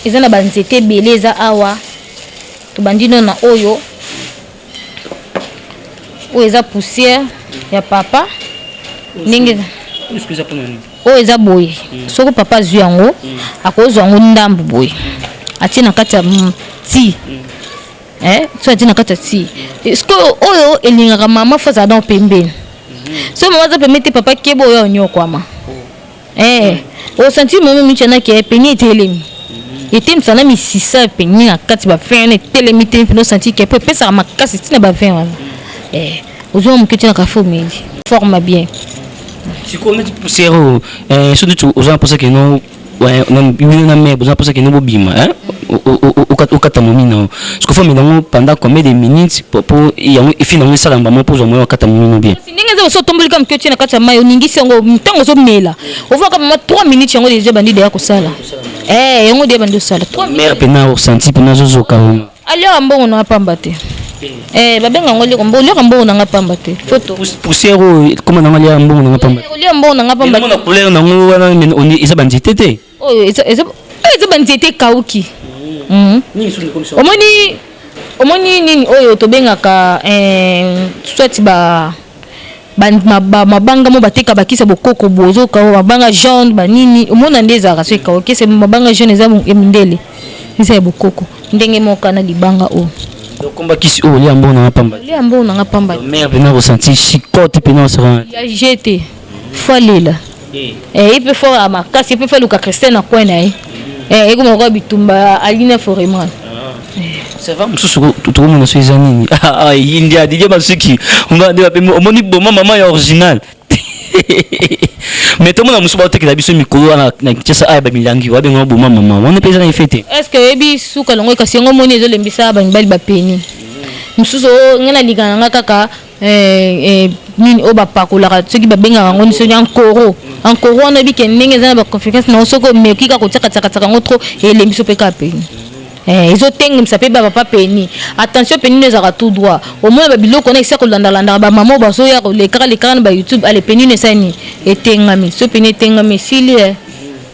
eza na banzete ebele eza awa. Tobandi no na oyo. Oyo eza poussière ya papa ndenge oyo eza boye. Soki papa azwi yango, akozwa yango ndambu boye, atie na kati ya ti. So atie na kati ya ti. Sikoyo oyo elingaka mama fo azala donc pembeni. So mama aza pembeni te, papa keba, oyo onyokwama. Osanti mama mitia ke peni etelemi, etelemisa na misisa peni na kati, bavin wana etelemi te mpena. Osanti ke po epesaka makasi ntina bavin wana. Ozwa moke, tia na kafe, omeli, forme bien. Sikoyo neti poussière oyo, so neti oza na mposa keno bino na mare boza na mposa keno bobima, okata momi na yo, siko fo amela yango pendant combien de minutes po yango efi nango esala mbamo mpo ozwa moyen okata momi no bien? Ndenge eza, oso otomboli kaka moke, otie na kati ya mai, oningisi yango. Ntango ozomela, ovaka mama 3 minutes, yango deja bandi deya kosala. Yango deya bandi osala. Mare mpena osanti mpena azozoka wana. Aliaka mbongo nanga pamba te. Babenga yango liaka mbongo, liaka mbongo nanga pamba te, photo. Poussière oyo koma nango aliaka mbongo nanga pamba. Olia mbongo nanga pamba. Na couleur nango wana eza banzete te? Oyo eza banzete ekauki. Omoni nini oyo tobengaka, soit ba mabanga mo bateka, bakisa bokoko bo ozoka mabanga jaune banini, omona nde ezalaka. So ekauki ese mabanga jaune eza ya mindele, eza ya bokoko ndenge moko na libanga oyo. Komba kisi oyo olia mbongo nanga pamba. Olia mbongo nanga pamba. Mare mpena kosanti chicote mpena osaka. Ya jete fo alela ye mpe fo makasi, ye mpe fo aluka Christian na coin na ye, ekoma lokola bitumba Aline Foreman. Ça va. Mosusu tokomona so eza nini? India Didie Masuki nde bape omoni boma mama ya original, mais tomona mosusu baotekela biso mikolo wana na Kinshasa aya bamilangi babenga boma mama wana mpe eza na effet te. Est ce que oyebi suka longo? Kasi yango omoni ezolembisa bamibali bapeni mosusu. Ngai nalingaka nanga kaka nini oyo bapakolaka, soki babengaka yango soki ankoro. Ankoro wana oyebi ke ndenge eza na baconférence nango, soki omeki kaka kotiakatiakatiaka yango trop, elembi so mpe kaka peni, ezotengemisa mpe bapapa peni. Attention, peni no ezalaka tout droit. Omona babiloko wana esa kolandalandaka bamama oyo bazoya kolekaka lekaka na baYouTube. Ale, peni no esali nini? Etengami. So peni etengami, esili.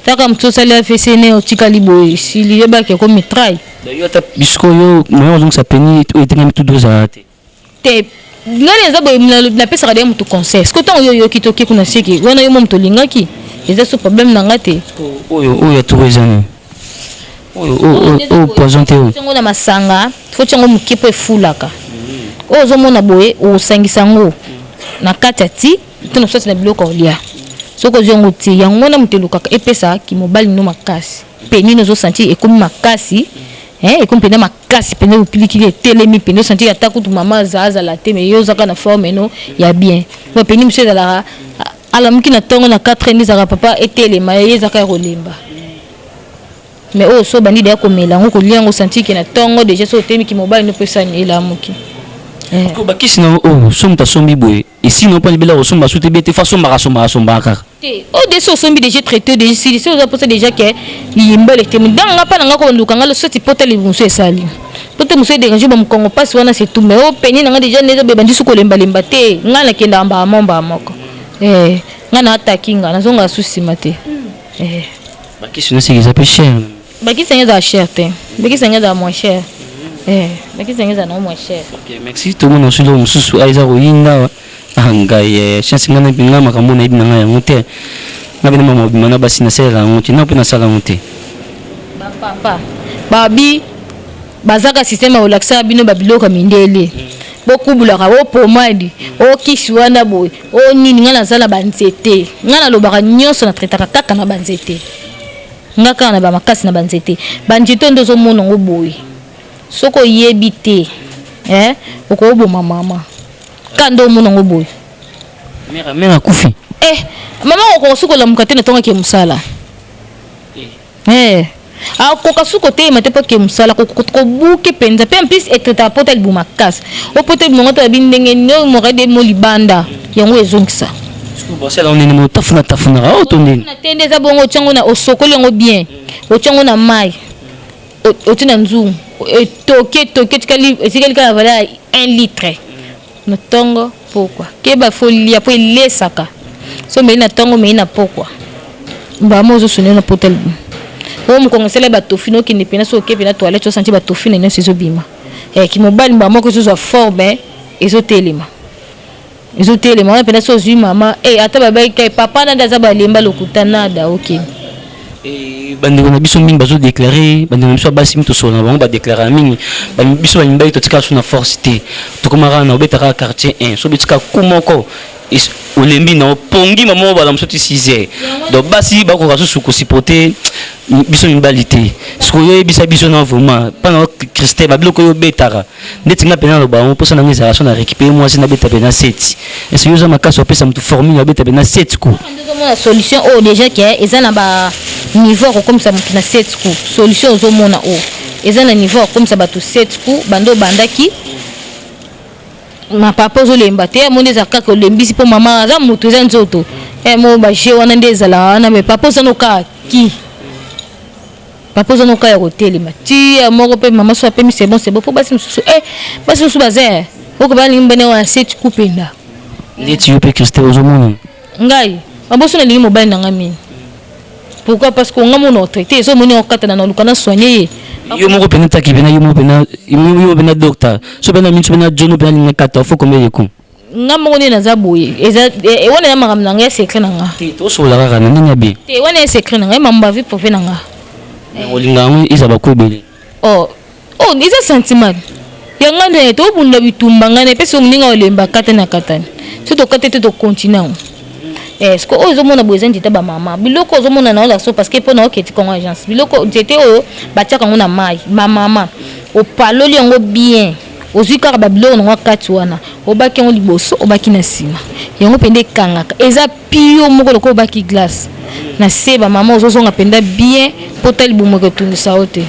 Taka motu osali AVC ne otikali boye, esili, yebaki ekomi mitraille. Yo ata bisiko oyo moyen ozongisa peni oyo etengami tout droit ezalaka te? Te, ngai eza boye, napesaka deya motu conseil. Siko ntango yo oyoki toke kuna, seke wana yo mo moto olingaki, eza so problème na nga te. Oyo ya toko eza nini? Oyo poison te oyo? Yango na masanga, fo tiango moke mpo efulaka. Oyo ozomona boye, osangisa yango na kati ya ti to na soit na biloko olia. Soki ozwi yango tie yango wana, moto elukaka epesa kimobali no makasi. Mpe nini ozosentir ekomi makasi, ekomi mpenza makasi mpenza, opilikili etelemi mpenza, osentir ata kutu mama aza azala te, mais yo ozaka na forme no ya bien. Po peni mosusu ezalaka alamuki na ntongo na 4 nde ezalaka papa etelema ye, ezaka ya kolemba. Mais oyo so obandi deya komela yango, kolia yango, osentir ke na ntongo déjà so otemiki, mobali no mpo esani elamuki. Bakisi na oyo, so moto asombi boye, esino mpo libela kosomba su te bie te, fo asombaka asombaka asombaka kaka? Te, oyo de so osombi déjà traité déjà sili. So oza mposa déjà ke yimbele te, ndanga nga mpa na nga koluka nga soti pota libusu esali po te mosu edérange bamokongo mpasi wana, c'est tout. Mais oyo peni na nga déjà nde ezobeba, ndi su kolembalemba te. Ngai nakendaka mbala mo mbala moko, ngai na ataki nga nazongaka su nsima te. Bakisi nyonso eza mpe cher? Bakisi yango ezala cher te, bakisi yango ezala moins cher, bakisi yango ezala nango moins cher. Ok, merci. Tomona mosusu, eloko mosusu eza koyinda awa. Ngai chance, ngai nga makambo nayebi na ngai yango te. Nga mpe na mama obima na basi, nasalela yango te, na mpe nasala yango te. Bapapa babi bazaka système ya kolakisaka bino babiloko ya mindele, bokubulaka o pomade, o kisi wana boye, o nini. Ngai naza na banzete, ngai nalobaka nyonso, na traitaka kaka na banzete, nga kaka na bamakasi na banzete. Banzete oyo nde ozomona yango boye, soki oyebi te, okoboma mama ka nde omona yango boye. Mare akufi. Mama okoka soki olamuka te na ntongo ake mosala, akoka soki koteyema te mpo ake mosala, kobuke mpenza. Mpe en plus etraitaka pota libumu makasi. O pota libumu yango toyabi ndenge nini mokade mo libanda yango ezongisa. Basala nini? Mo tafuna tafunaka oyo to ndeni? Na te, nde eza bongo. Otiango na osokoli yango bien, otiango na mai, otie na nzungu, etoki etoki, etikali kaka valeur ya 1 litre. Na ntongo pokwa, keba, fo lia mpo elesaka. So omeli na ntongo, omeli na pokwa, mbama ozosone na pota libumu oyo mokongo esala batofi na okende mpena. So oke mpena toilette, osanti batofi na nyonso ezobima. Kimobali mbala moko ezozwa forme, ezotelema. Ezotelema wana mpenza. So ozwi mama e ata babaki kai papa na nde aza balemba lokuta nada okende. Bandeko na biso mingi bazodéclarer, bandeko na biso ya basi mingi tosola na bango, badéclarer mingi. Biso bamibali totikala so na force te, tokomaka na obetaka quartier 1, so obetika ku moko olembi na opongi mama obala mosusu ti 6 heures. Donc basi bakoka susu kosupporter biso mibali te. Sikoyo oyebisa biso na vraiment mpana Christelle, babiloko oyo obetaka ndeti nga mpena naloba yango, mposa nanga ezalaka so na récupérer mwasi, nabeta mpe na 7. Ese yo oza makasi, opesa motu formule, abeta mpe na 7 coup? Ozomona solution oyo déjà ke eza na baniveau ya kokomisa motu na 7 coup. Solution ozomona oyo eza na niveau ya kokomisa bato 7 coup. Bando obandaki ma papa, ozolemba te, amoni eza kaka olembisi mpo mama aza motu, eza nzoto mo baje wana nde ezalaka wana. Me papa oza nokaa ki papa oza noka ya kotelema ti ya moko mpe mama so apemi, c'est bon, c'est bon. Mpo basi mosusu basi mosusu baza oko balingi mbene wana 7 coup mpenza. Ndeti yo mpe Christelle, ozomona? Ngai maboso nalingi mobali na ngai mingi. Pourquoi? Parce que nga mona otraiter, so omoni okatana na oluka na soigne ye. Yo moko mpena taki mpena yo moko mpena, yo moko mpena docteur, so mpena minso mpena jono mpena alinga kata, faut combien de coups? Nga moko nde naza boye, eza wana eza makambo na ngai ya secret na nga. Te, tosola kaka na ndenge ya bien. Te, wana ya secret na ngai, mambo ya vie privée na nga. Olinga yango eza bako ebele. Oh, eza sentiment ya nga nde tobunda bitumba. Ngai na epesi ndenge olemba katani na katani, so tokate te, tocontinue yango. Siko oyo ozomona boye eza nzete bamama. Biloko ozomona na olakso parce que mpo na oketi Congo Agence, biloko nzete oyo batiaka yango na mai, bamama opaloli yango bien, ozwi kaka babiloko nango kati wana, obaki yango liboso, obaki na nsima, yango mpenza ekangaka, eza pio moko lokola obaki glace na se. Bamama ozozonga mpenza bien mpo ta libumu ekotungisa yo te.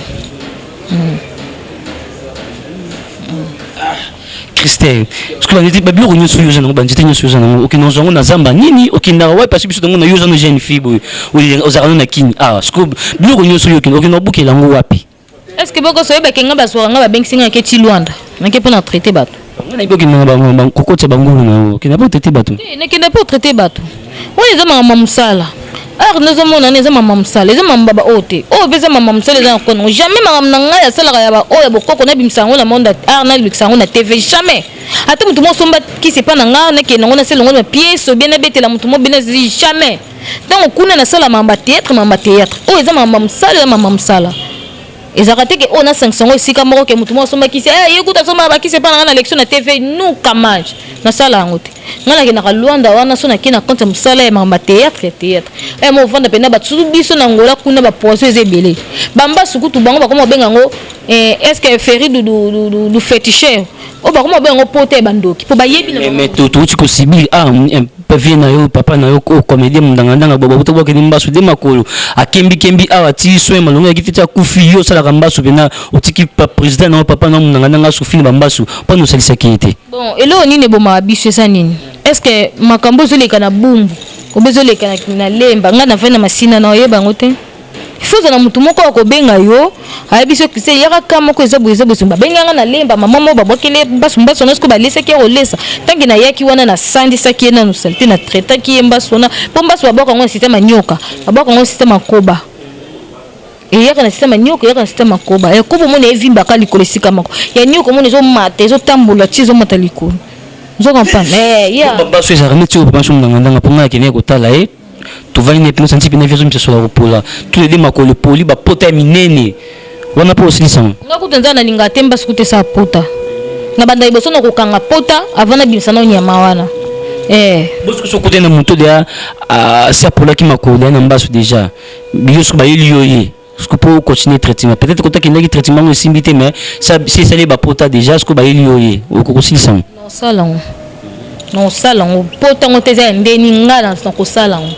Christelle, parce que banzete, babiloko nyonso oyo oza nango, banzete nyonso oyo oza nango, okende ozwa yango na zamba nini? Okendaka wapi? Parce biso tongo na yo oza no jeune fille boye, ozalaka no na kini ah, parce que biloko nyonso oyo okende obukela yango wapi? Est ce que bokoso oyebake nga bazwaka nga, babengisi nga, nake ti Lwanda, nake mpo na traiter bato. Nga nayebi okendaka kokotisa bangulu na yo, okenda mpo traiter bato. Nakenda mpo traiter bato. Wana eza makambo ya mosala. Art nazomona wana eza mama mosala, eza mama baba oyo te, oyo mpe eza mama mosala, eza na konongo. Jamais makambo na ngai asalaka ya baoyo ya bokoko nabimisa yango na monde art, nalekisa yango na TV, jamais. Ata motu moko osomba kisi epa na ngai, nakende yango, nasala yango na pièce obie, nabetela motu mo bene, jamais. Ntango kuna nasala makambo ya théâtre, makambo ya théâtre oyo eza makambo ya mosala, eza mama mosala. Ezalaka te ke oyo nasangisa yango esika moko ke motu moko asomba kisi, ye kuta asomba bakisi epa na ngai na lection na TV nukamage, nasala yango te. Ngai nakendaka Lwanda wana so nakei na compte ya mosala ya makambo ya théâtre, ya théâtre mo ovanda mpena bato, surtout biso na Ngola kuna bapoison eza ebele, bambasu kutu bango bakoma kobenga yango est ce que ferry du féticheur oyo bakoma kobenga yango pota ya bandoki mpo bayebi. Mais touti kosibir ah vie na yo, papa na yo comédien mondangandanga boba tobwakeli mbasu de makolo, akembikembi awa ti soin malongo yaki te, ti akufi. Yo osalaka mbasu mpena, otiki président na yo, papa na yo mondangandanga asufi na bambasu, mpona osalisaki ye te? Bon, eloko nini ebomaka biso eza nini? Est ce que makambo ezoleka na Bumbu obe ezoleka na Lemba, ngai navai na Masina na oyeba yango te? Il faut ozala motu moko akobenga yo, ayebi so kise yaka ka moko eza boye, eza boye. Babengi nga na Lemba, mama moko babwakeli mbasu, mbasu wana siko balesaki ye kolesa. Ntange nayaki wana, nasandisaki ye nanu saleté, natraitaki ye mbasu wana, mpo mbasu babwaka yango na système ya nyoka, babwaka yango na système ya koba, eyaka na système ya nyoka, eyaka na système ya koba. Ekoba omona evimbaka likolo esika moko, ya nyoka omona ezomata, ezotambola ti ezomata likolo. Ozo comprendre? Yeah. Baso ezalaka neti oyo papa so ngangandanga, mpo ngai akendeki kotala ye, tovandi na epino santi mpena viazo misasola kopola tulede makolo epoli, bapota ya minene wana mpo osilisanga. Nga kutu nza nalinga te mbasu kutu esala pota na banda liboso na kokanga pota avant nabimisa nao nyama wana. Bosoki so okotani na moto deya asi apolaki makolo ya na mbasu déjà, yo soki bayeli yo ye soki mpo continuer traitement, peut-être kotakendaki traitement yango esimbi te, mais si esali bapota déjà, soki bayeli yo ye, okokosilisa yango? Nasala yango, nasala yango pota yango te, eza ya ndeni nga na kosala yango.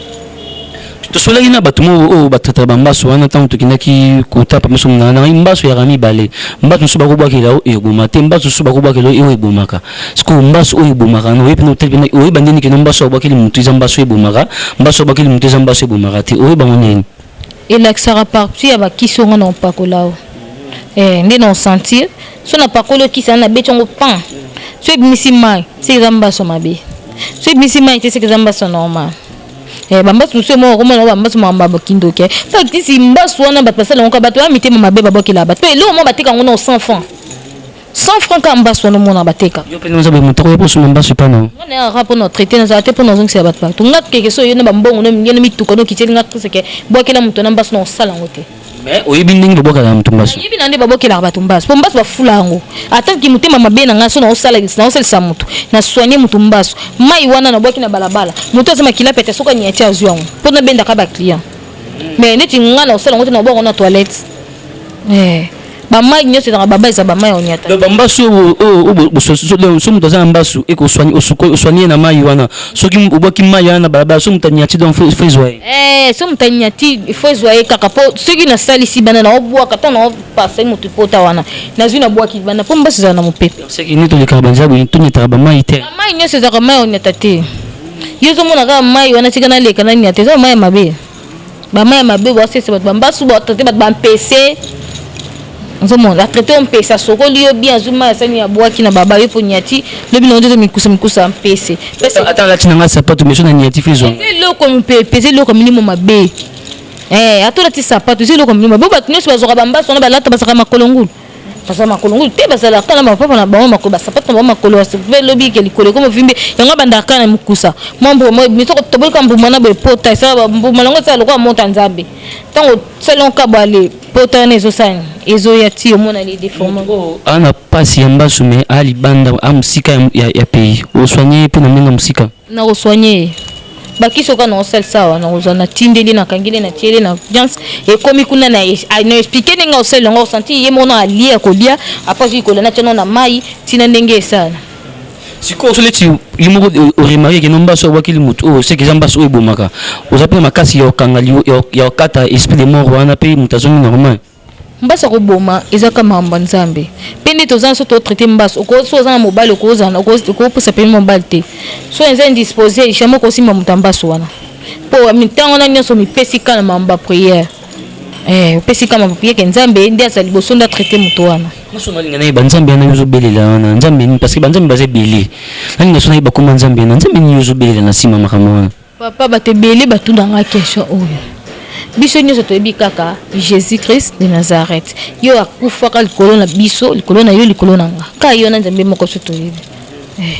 Tosolaki na bato moko oyo batraitaka bambaso wana. Ntango tokendaki kotapa miso na ngai, mbaso yaka mibale: mbaso mosusu bakobwakela oyo eboma te, mbaso mosusu bakobwakela oyo ebomaka. Sikoyo mbaso oyo ebomaka na oyebi pena, oyeba ndeni keno mbaso abwakeli motu eza mbaso ebomaka, mbaso abwakeli motu eza mbaso ebomaka te? Oyeba ngo ndeni? Elakisaka partie ya bakisi oyo nga na opakola o nde na osentir. So napakoli okisi wana, nabeti yango pan, so ebimisi mai, seke eza mbaso mabe. So ebimisi mai te, seke eza mbaso normal. Bambasu mosusu moko okomona bambasu makambo ya bakindoki bakisi mbasu wana, bato basala yango, bato ya mitema mabe babwakela bato mpe eloko moko bateka yango na 100 francs. 100 francs kaka mbasu wana omona bateka. Yo mpe oza boye moto akoya mpo osomba mbasu epa na yo. Nga nayaka kaka mpona traite, nazala te mpona ozongisela bato bato. Nga keke so oye na bambongo no mingi na mituka no okiteli nga triste ke bwakela moto na mbasu na kosala yango te. Mais oyebi ndenge babwakelaka moto mbasu? Nayebi na nde babwakelaka bato mbasu mpo mbasu bafula yango. Ata ki motema mabe na nga so naosalisa moto na soigne moto mbasu mai wana nabwaki na balabala moto aza makila pete soki anyati azwi yango mpo nabendaka ba client. Mais neti nga na kosala yango te na kobwaka yango na toilette. Eh. Ba mayi nyonso ezalaka baba eza ba mayi ya onyata. Donc ba mbasu oyo oyo so moto aza na mbasu eko soigner osoigner ye na mayi wana soki obwaki mayi wana na balabala so moto anyati donc faut ezwa ye. Eh so moto anyati faut ezwa ye kaka po soki nasalisi bana na obwaka ntango na opasa moto pota wana nazwi na bwaki bana po mbasu ezala na mopepe. Seki nini tolekaka ba nzela boye tonyataka ba mayi te. Ba mayi nyonso ezalaka mayi ya onyata te. Yo ozomona kaka mayi wana tika naleka nanyata eza ba mayi ya mabe. Ba mayi ya mabe baosalisa bato ba mbasu ba traite bato ba mpese ozomona ba traite yo mpese asokoli yo bien azwi mayi asali abwaki na baba yo mpo nyati lobi na nzoto mikusa mikusa mpese ata alati na ngai sapato mais so na nyati fo ezwa eza eloko mopepe eza eloko milimo mabe eh ata olati sapato eza eloko milimo mabe bato nyonso bazwaka bambasu wana balata bazalaka makolo ngulu Baza makolo ngulu te bazalaka na mapapa na bango makolo basapato na bango makolo mpe lobi ke likolo ekoma vimbe yango abandaka kaka na mokusa mwa mbuma ebimi soko toboli kaka mbuma na boye pota esala mbuma yango esala lokola moto ya nzambe ntango osali yango kaka boye pota wana ezosala ezoya ti omona le deforme aza na mpasi ya mbasu mais aa libanda aa mosika ya pays osoigne ye mpe na ndenge ya mosika Nako soigner ye. Bakisi oyo kaka nakosalisa awa nakozwa natindeli nakangeli natieli na audience ekomi kuna na na expliquer ndenge akosalela yango akosentir ye moko na alie akolia après azwi kolia natia nao na mayi tina ndenge esala. Sikoyo so neti yo moko o remarquer que no mbasu abwakeli mutu oyo seke eza mbasu oyo ebomaka oza pe na makasi ya kokanga ya kokata esprit de mort wana pe mutu azongi normal? Mbasu ya koboma eza kaka makambo ya nzambe pe nde toza so to traite mbasu oko so oza na mobali okozala okopusa pene mobali te so eza indispose jamais okosimba moto ya mbasu wana po mitango wana nyonso mipesi kaka na makambo ya prière eh, opesi kaka makambo ya prière ke nzambe nde aza liboso nde atraite moto wana. Nga nalinga nayeba nzambe wana yo ozobelela wana nzambe nini parce que banzambe baza ebele nalinga so nayeba kombo ya nzambe wana nzambe nini yo ozobelela na nsima makambo wana. Papa bato ebele batuna nga question oyo biso nyonso toyebi kaka Jesus Christ de Nazareth yo akufaka likolo na biso likolo na yo likolo na nga kaka yo na Nzambe moko biso toyebi eh.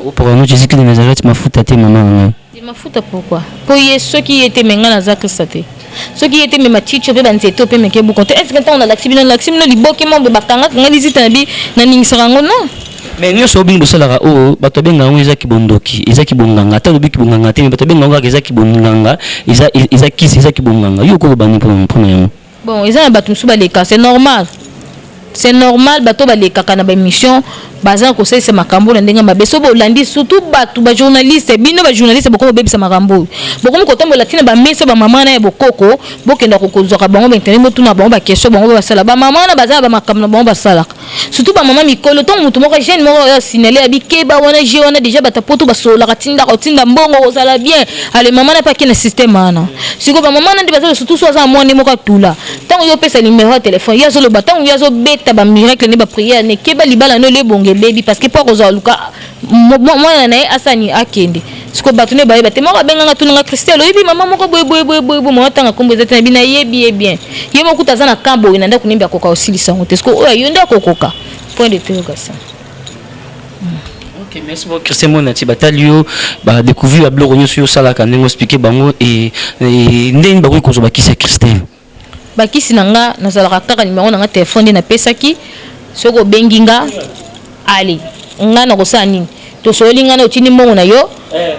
Opokano Jesus Christ de Nazareth mafuta te mama na ngai. Te mafuta pourquoi? Po ye soki ye te mais nga naza Christ te. Soki ye te mais matiti pe ba nzete pe meke buko te. Est-ce que ntango nalakisi bino nalakisi bino liboke moko boye bakangaka nga lizita na bi naningisaka yango non. Mais nionso oyo bino bosalaka oyo batu babengaka yango eza kibondoki eza kibonganga ata olobi kibonganga te mais batu babengaka yango kaka eza kibonganga eza eza kisi eza kibonganga yo okoloba nini pona pona yango? Bon eza na batu mosusu baleka c'est normal c'est normal bato oyo balekaka na ba emission baza kosalisa makambo na ndenge mabe soki bolandi surtout batu ba journaliste bino ba journaliste bokomi kobebisa makambo oyo bokomi kotambola ntina ba mesa ba mama na ya bokoko bokenda kozwaka bango ba internet botuna bango ba question bango basala ba mama wana baza na ba makambo na bango basalaka Surtout ba maman mikolo tango mutu moko jeune moko azo signaler abi keba wana jeu wana dejà bata poto basololaka tinda otinda mbongo ozala bien ale maman na pe ake na système wana sikoyo ba maman na nde baza surtout so aza na mwana moko atula tango yo opesa numero ya telefone ye azoloba tango ye azobeta ba miracle ne ba prière ne keba libala no elebonga ebebi parce que po akozwa luka mwana na ye asani akende sikoyo bato nde bayeba te moko abenganga tunanga Christelle oyebi mama moko boye boye boye boye boye mama tanga kombo eza te na bino ayebi ye bien ye moko kuta aza na camp boye na ndako nembi akoka kosilisa yango te sikoyo oyo yo nde akokoka point d'interrogation. Ok, merci beaucoup Christian Monati batali yo ba découvrir ba biloko nyonso yo osalaka ndenge oexpliquer bango et ndenge bakoki kozwa bakisi ya Christelle. Bakisi na nga nazalaka kaka numero na nga telephone nde napesaki soki obengi nga ale nga nakosala nini tosololi nga na otindi mbongo na yo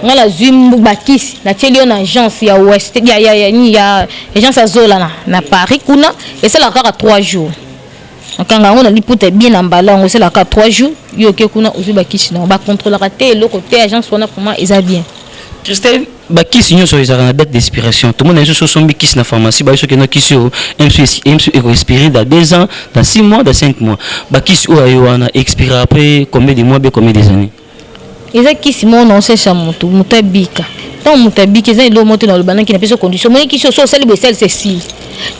nga nazwi bakisi natieli yo na agence ya west ya, ya, ya, ya agence ya zola na, na paris kuna esalaka kaka 3 jours nakanga yango na liputa bien na mbala yango esalaka kaka 3 jours yo oke kuna ozwi bakisi na yango bacontrolaka te eloko te agence wana vraiment eza bien. Christelle, ba kisi nionso ezalaka na date d'expiration. Tomona biso soki osombi kisi na pharmacie, bayebi soki no kisi oyo MSU eko expirer dans 2 ans, dans 6 mois, dans 5 mois. Ba kisi oyo ya yo wana e expiraka après combien de mois bien combien des annees? Eza kisi moko na osalisa mutu, mutu abika. Tango mutu abiki eza eloko moko te naloba naki napesi yo condition. Omoni kisi oyo soki osali boye esalisa esili.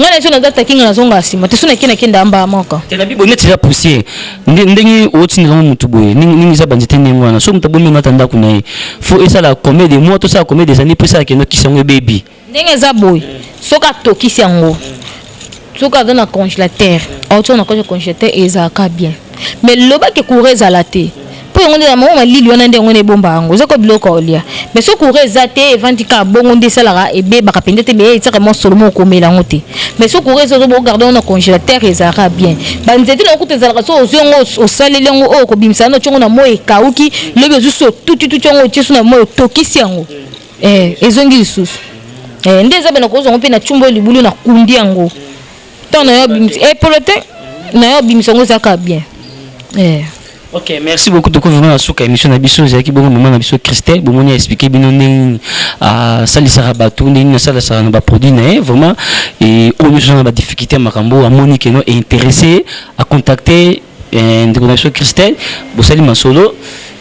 Ngai na biso naza taki ngai nazongaka sima te soki nake nakenda mbala moko. Te na bibo neti eza poussière nde ndenge otindela ngo mutu boye ndenge eza ba nzete ndenge wana soki mutu abomi yango ata ndaku na ye faut esala combien de mois tosala combien des années po esala kendo kisi yango ebebi. Ndenge eza boye soki atokisi yango. Soki aza na congélateur, aotia na kati ya congélateur, ezalaka bien. Mais lobaki courant ezala te, mpo yango nde na mama malili wana nde yango nde ebomba yango, eza ko biloko olia. Mais soki courant eza te, evandi kaka bongo nde esalaka, ebebaka mpenza te, mais etiaka mwa solo moko, okomela yango te. Mais soki courant eza, ozobogarde yango na congélateur, ezalaka bien. Banzete na kuta ezalaka, so ozwi yango, osaleli yango oyo, okobimisa yango, otie yango na moi, ekauki. Lobi ozwi so otutituti yango, otie so na moi, otokisi yango, ezongi lisusu. Nde eza bena kozwa yango mpe na cumba libulu, na kundi yango, ntango na yo obimisa epolo te, na yo obimisa yango, ezalaka bien. Ok, merci beaucoup. Toko vraiment na suka émission na biso. Ezalaki bongo mama na biso Christelle. Bomoni, expliquer bino ndenge nini asalisaka bato, ndenge nini asalisaka na baproduit na ye. Vraiment, oyo nyonso na badifficulté ya makambo, amoni que non, intéressé, acontacter ndeko na biso Christelle. Bosali masolo,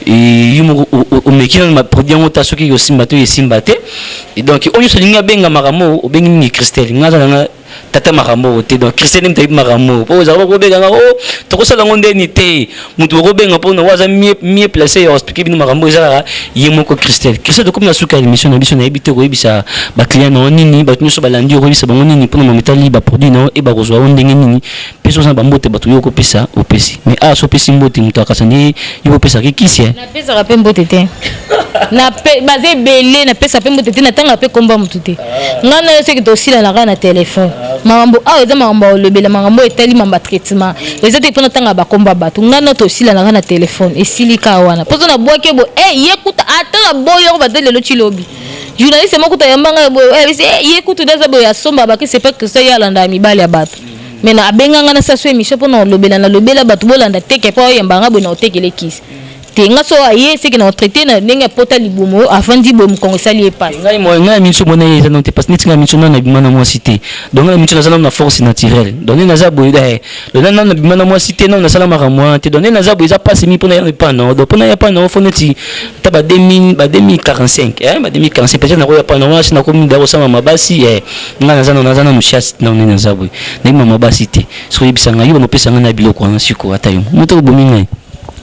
yo moko omeki nano baproduit yango, ta soki osimba te, esimba te. Donc oyo nyonso olingi abenga makambo, obengi mingi Christelle. Nga aza nanga tata makambo oyo te. Donc Christelle nde moto ayebi makambo oyo, mpo ozala kobenganga o tokosala yango ndeni te. Moto okobenga mpona oyo aza mieux placé ya expliquer bino makambo, eza kaka ye moko Christelle. Christelle, tokomi na suka ya émission na biso. Nayebi te, koyebisa baclient na yo nini? Bato nyonso balandi, okoyebisa bango nini mpona mametali baproduit na yo e bakozwa yo ndenge nini? Mpe so oza na bambote bato yo okopesa, opesi. Mais awa so opesi mbote, moto akasa nde yo kopesaka kisi. Napesaka mpe mbote te. Baza ebele, napesa mpe mbote te, natanga mpe komba motu te. Ngai na yo soki tosilanaka na telefone, makambo awa eza makambo ya olobela, makambo oyo etali mamba traitement eza te mpona tanga bakomba bato. Ngai na tosilanaka na telefone, esili kaka wana. Mpo so nabwaki boye, ye kuta ata na boyi yango, baza lelo ti lobi. Journaliste moko kuta yamba ngai boye, ye kutu nde aza boye, asomba bakisi epa Christian, ye alandaka mibali ya bato. Mais na abenganga na saso émission mpona olobela, nalobela bato bolanda teke mpo oyamba nga boye na otekele kisi te. Nga so aye seke na otraite na ndenge apota libumu, avandi boye, mokongo esali ye pasi. Ngai mo ngai miso mona ye eza non te, parce que neti ngai miso nano nabima na mwasi te. Donc ngai miso naza nano na force naturelle. Donc nde naza boye, donc nano nabima na mwasi te, nano nasala makambo wana te. Donc nde naza boye, eza pasi mingi mpona ya epa na. Donc mpona ya pa na, faut neti ata ba 2000, ba 2045, ba 2045 peut-être nakoya pa na wana. Si nakomi da kosala mabasi, ngai naza nano chasse nano. Nde naza boye, nayebi mama basi te. Soki oyebisa ngai, yo banopesa ngai na biloko wana sikoyo, ata yo moto obomi ngai.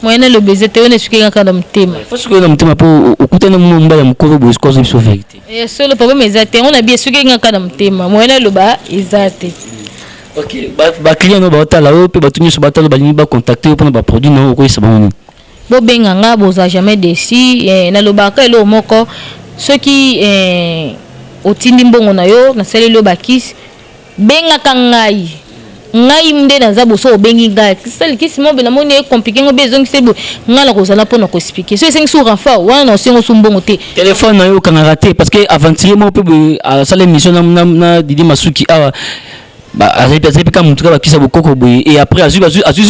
Moyen naloba eza te, wana esuki kaka na motema. Faut sikoyo na motema, mpo okutani mo mobali ya mokolo boye, sikoyo azoyebi biso vérité. Ya solo, problème eza te. Yango na bi esuki kaka na motema, moyen naloba eza te. Ok, baclient no baotala oyo mpe bato nyonso batala, balingi bacontacte yo mpona baproduit na yo, okoyesa bango nini? Bobenga nga, bozala jamais déçu. Nalobaka eloko moko: soki otindi mbongo na yo, nasaleli yo bakisi, bengaka ngai. Ngai nde naza boso. Obengi ngai, sali kisi mo namoni namoni ecompliqué ngo, mpe ezongisi boye, ngai na kozala mpona koexpliquer. So esengi su renfort wana, na osengo su mbongo te. Telefone na yo okangaka te, parce que aventurier moko mpe boye asala émission na Didi Masuki awa, azali mpe kaka motu kaka bakisa bokoko boye. Et après azwi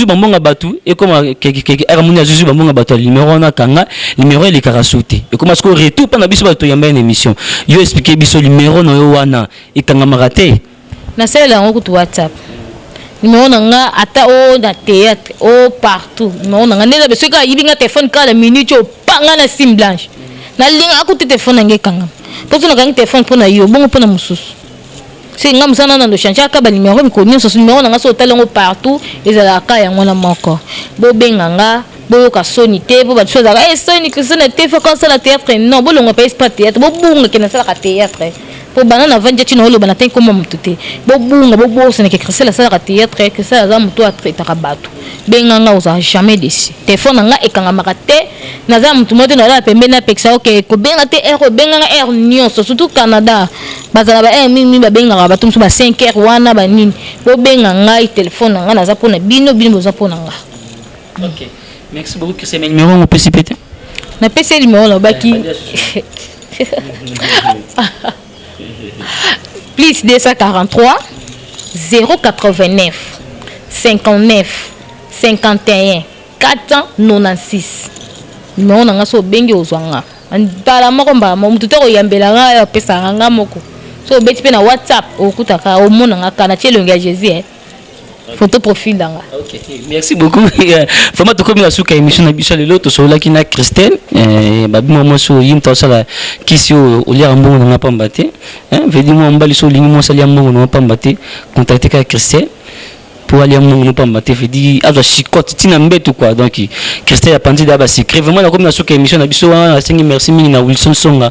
bambongo ya bato, ekoma keke amoni azwi bambongo ya bato ya numéro wana, akanga numéro, elekaka su te. Ekoma sikoyo retour mpo na biso bato toyamba ye na émission. Yo explique biso, numéro na yo wana ekangamaka te? Nasalela yango kutu WhatsApp. Numéro na nga, ata o na théâtre o partout, numéro na nga nde eza. Soki ayibi nga telefone kaka na minute oyo, panga na sim blanche. Nalingaka kutu telefone na nga ekangama, mpo so nakangi telefone mpo na yo bongo, mpo na mosusu se nga mosala nano change aka banimero mikolo nyonso. So numéro na nga, so otali yango partout, ezalaka yango wana moko. Bobenga nga, boyoka soni te, mpo bato so ezalaka soni Christine te, faut kosala théâtre. Non, bolonga mpe esprit théâtre, bobunga ke nasalaka théâtre, mpo banda navandi ntina oloba na te, nkoma motu te. Bobunga, bobosanake Christelle asalaka théâtre. Christelle aza motu atraitaka bato. Benga nga, ozala jamais déçu. Telefone na nga ekangamaka te. Naza motu moko te nalala pembeni napekisa oke kobenga te. Heure obenganga, heure nyonso, surtout Canada, bazala ba heure mingi babengaka bato mosusu ba 5 heure wana banini. Bobenga ngai, telefone na ngai, naza mpona bino, bino boza mpona nga. Ok, merci beaucoup Christelle. Mais numéro ngo opesi pe te. Napesi ye numéro, nalobaki +243 089 59 51 496. Numéro na nga, so obengi, ozwa nga mbala moko, mbala moko. Motu te koyambela nga, apesaka nga moko. So obeti mpe na WhatsApp, okutaka, omona nga kaka natie elongi ya Jésus, photo profil na nga. Ok, merci beaucoup. Vraiment, tokomi na suka émission na biso. Lelo tosololaki na Christelle babima mwasi oyo ye moto asala kisi oyo oliaka mbongo na nga pamba te. Vedi mwa mobali, so olingi mwasi alia mbongo na nga pamba te, contacte kaka Christelle. Po alia mbongo no pamba te, fedi azwa chicote ntina mbetu quoi. Donc Christelle apanzi da basecret. Vraiment, nakomi na suka émission na biso wana. Nasengi merci mingi na Wilson Songa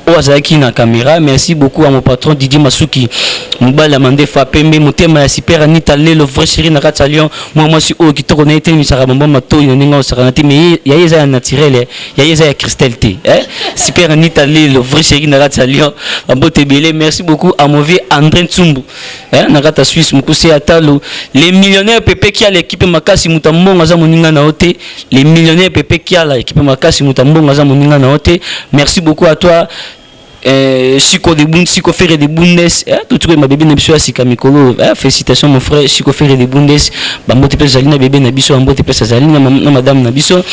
oyo azalaki na caméra. Merci beaucoup à mon patron Didier Masuki, mobali ya mandefa pembe, motema ya super Anita Lelo, vrai chéri na kati ya Lyon. Mwa mwasi oyo kitoko na ye etelemisaka bambo matoi na ndenge osakana te, mais ya ye eza ya naturel, ya ye eza ya Christelle te, eh? Super Anita Lelo, vrai chéri na kati ya Lyon, bambote ebele. Merci beaucoup à mon vieux André Ntsumbu, eh? Na kati ya Suisse, mokuse ya talo, les millionnaires Pepe Kiala, équipe makasi, moto ya mbongo aza moninga na yo te. Les millionnaires Pepe Kiala, équipe makasi, moto ya mbongo aza moninga na yo te. Merci beaucoup à toi, Chico de Bundes, Chico Ferre de Bundes, eh, tout ce bébé na biso ya sika mikolo, eh, félicitations mon frère Chico Ferre de Bundes, bambote pe zali na bébé na biso, bambote pe zali na madame na biso.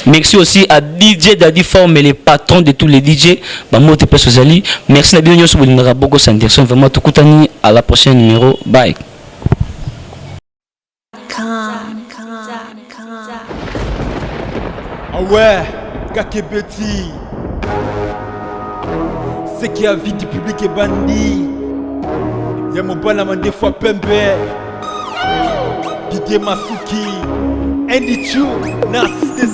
Merci aussi à DJ Daddy Forme, le patron de tous les DJ, bambote pe zali. Merci na bino nyonso bolingaka Boko Anderson, vraiment tukutani à la prochaine numéro. Bye. Com. Com. Ah ouais, Kakebeti. Ce qui a vie du public ebandi. Ya mobala mandefu pembe. Didier Masuki. Andy Chu. Na assisté.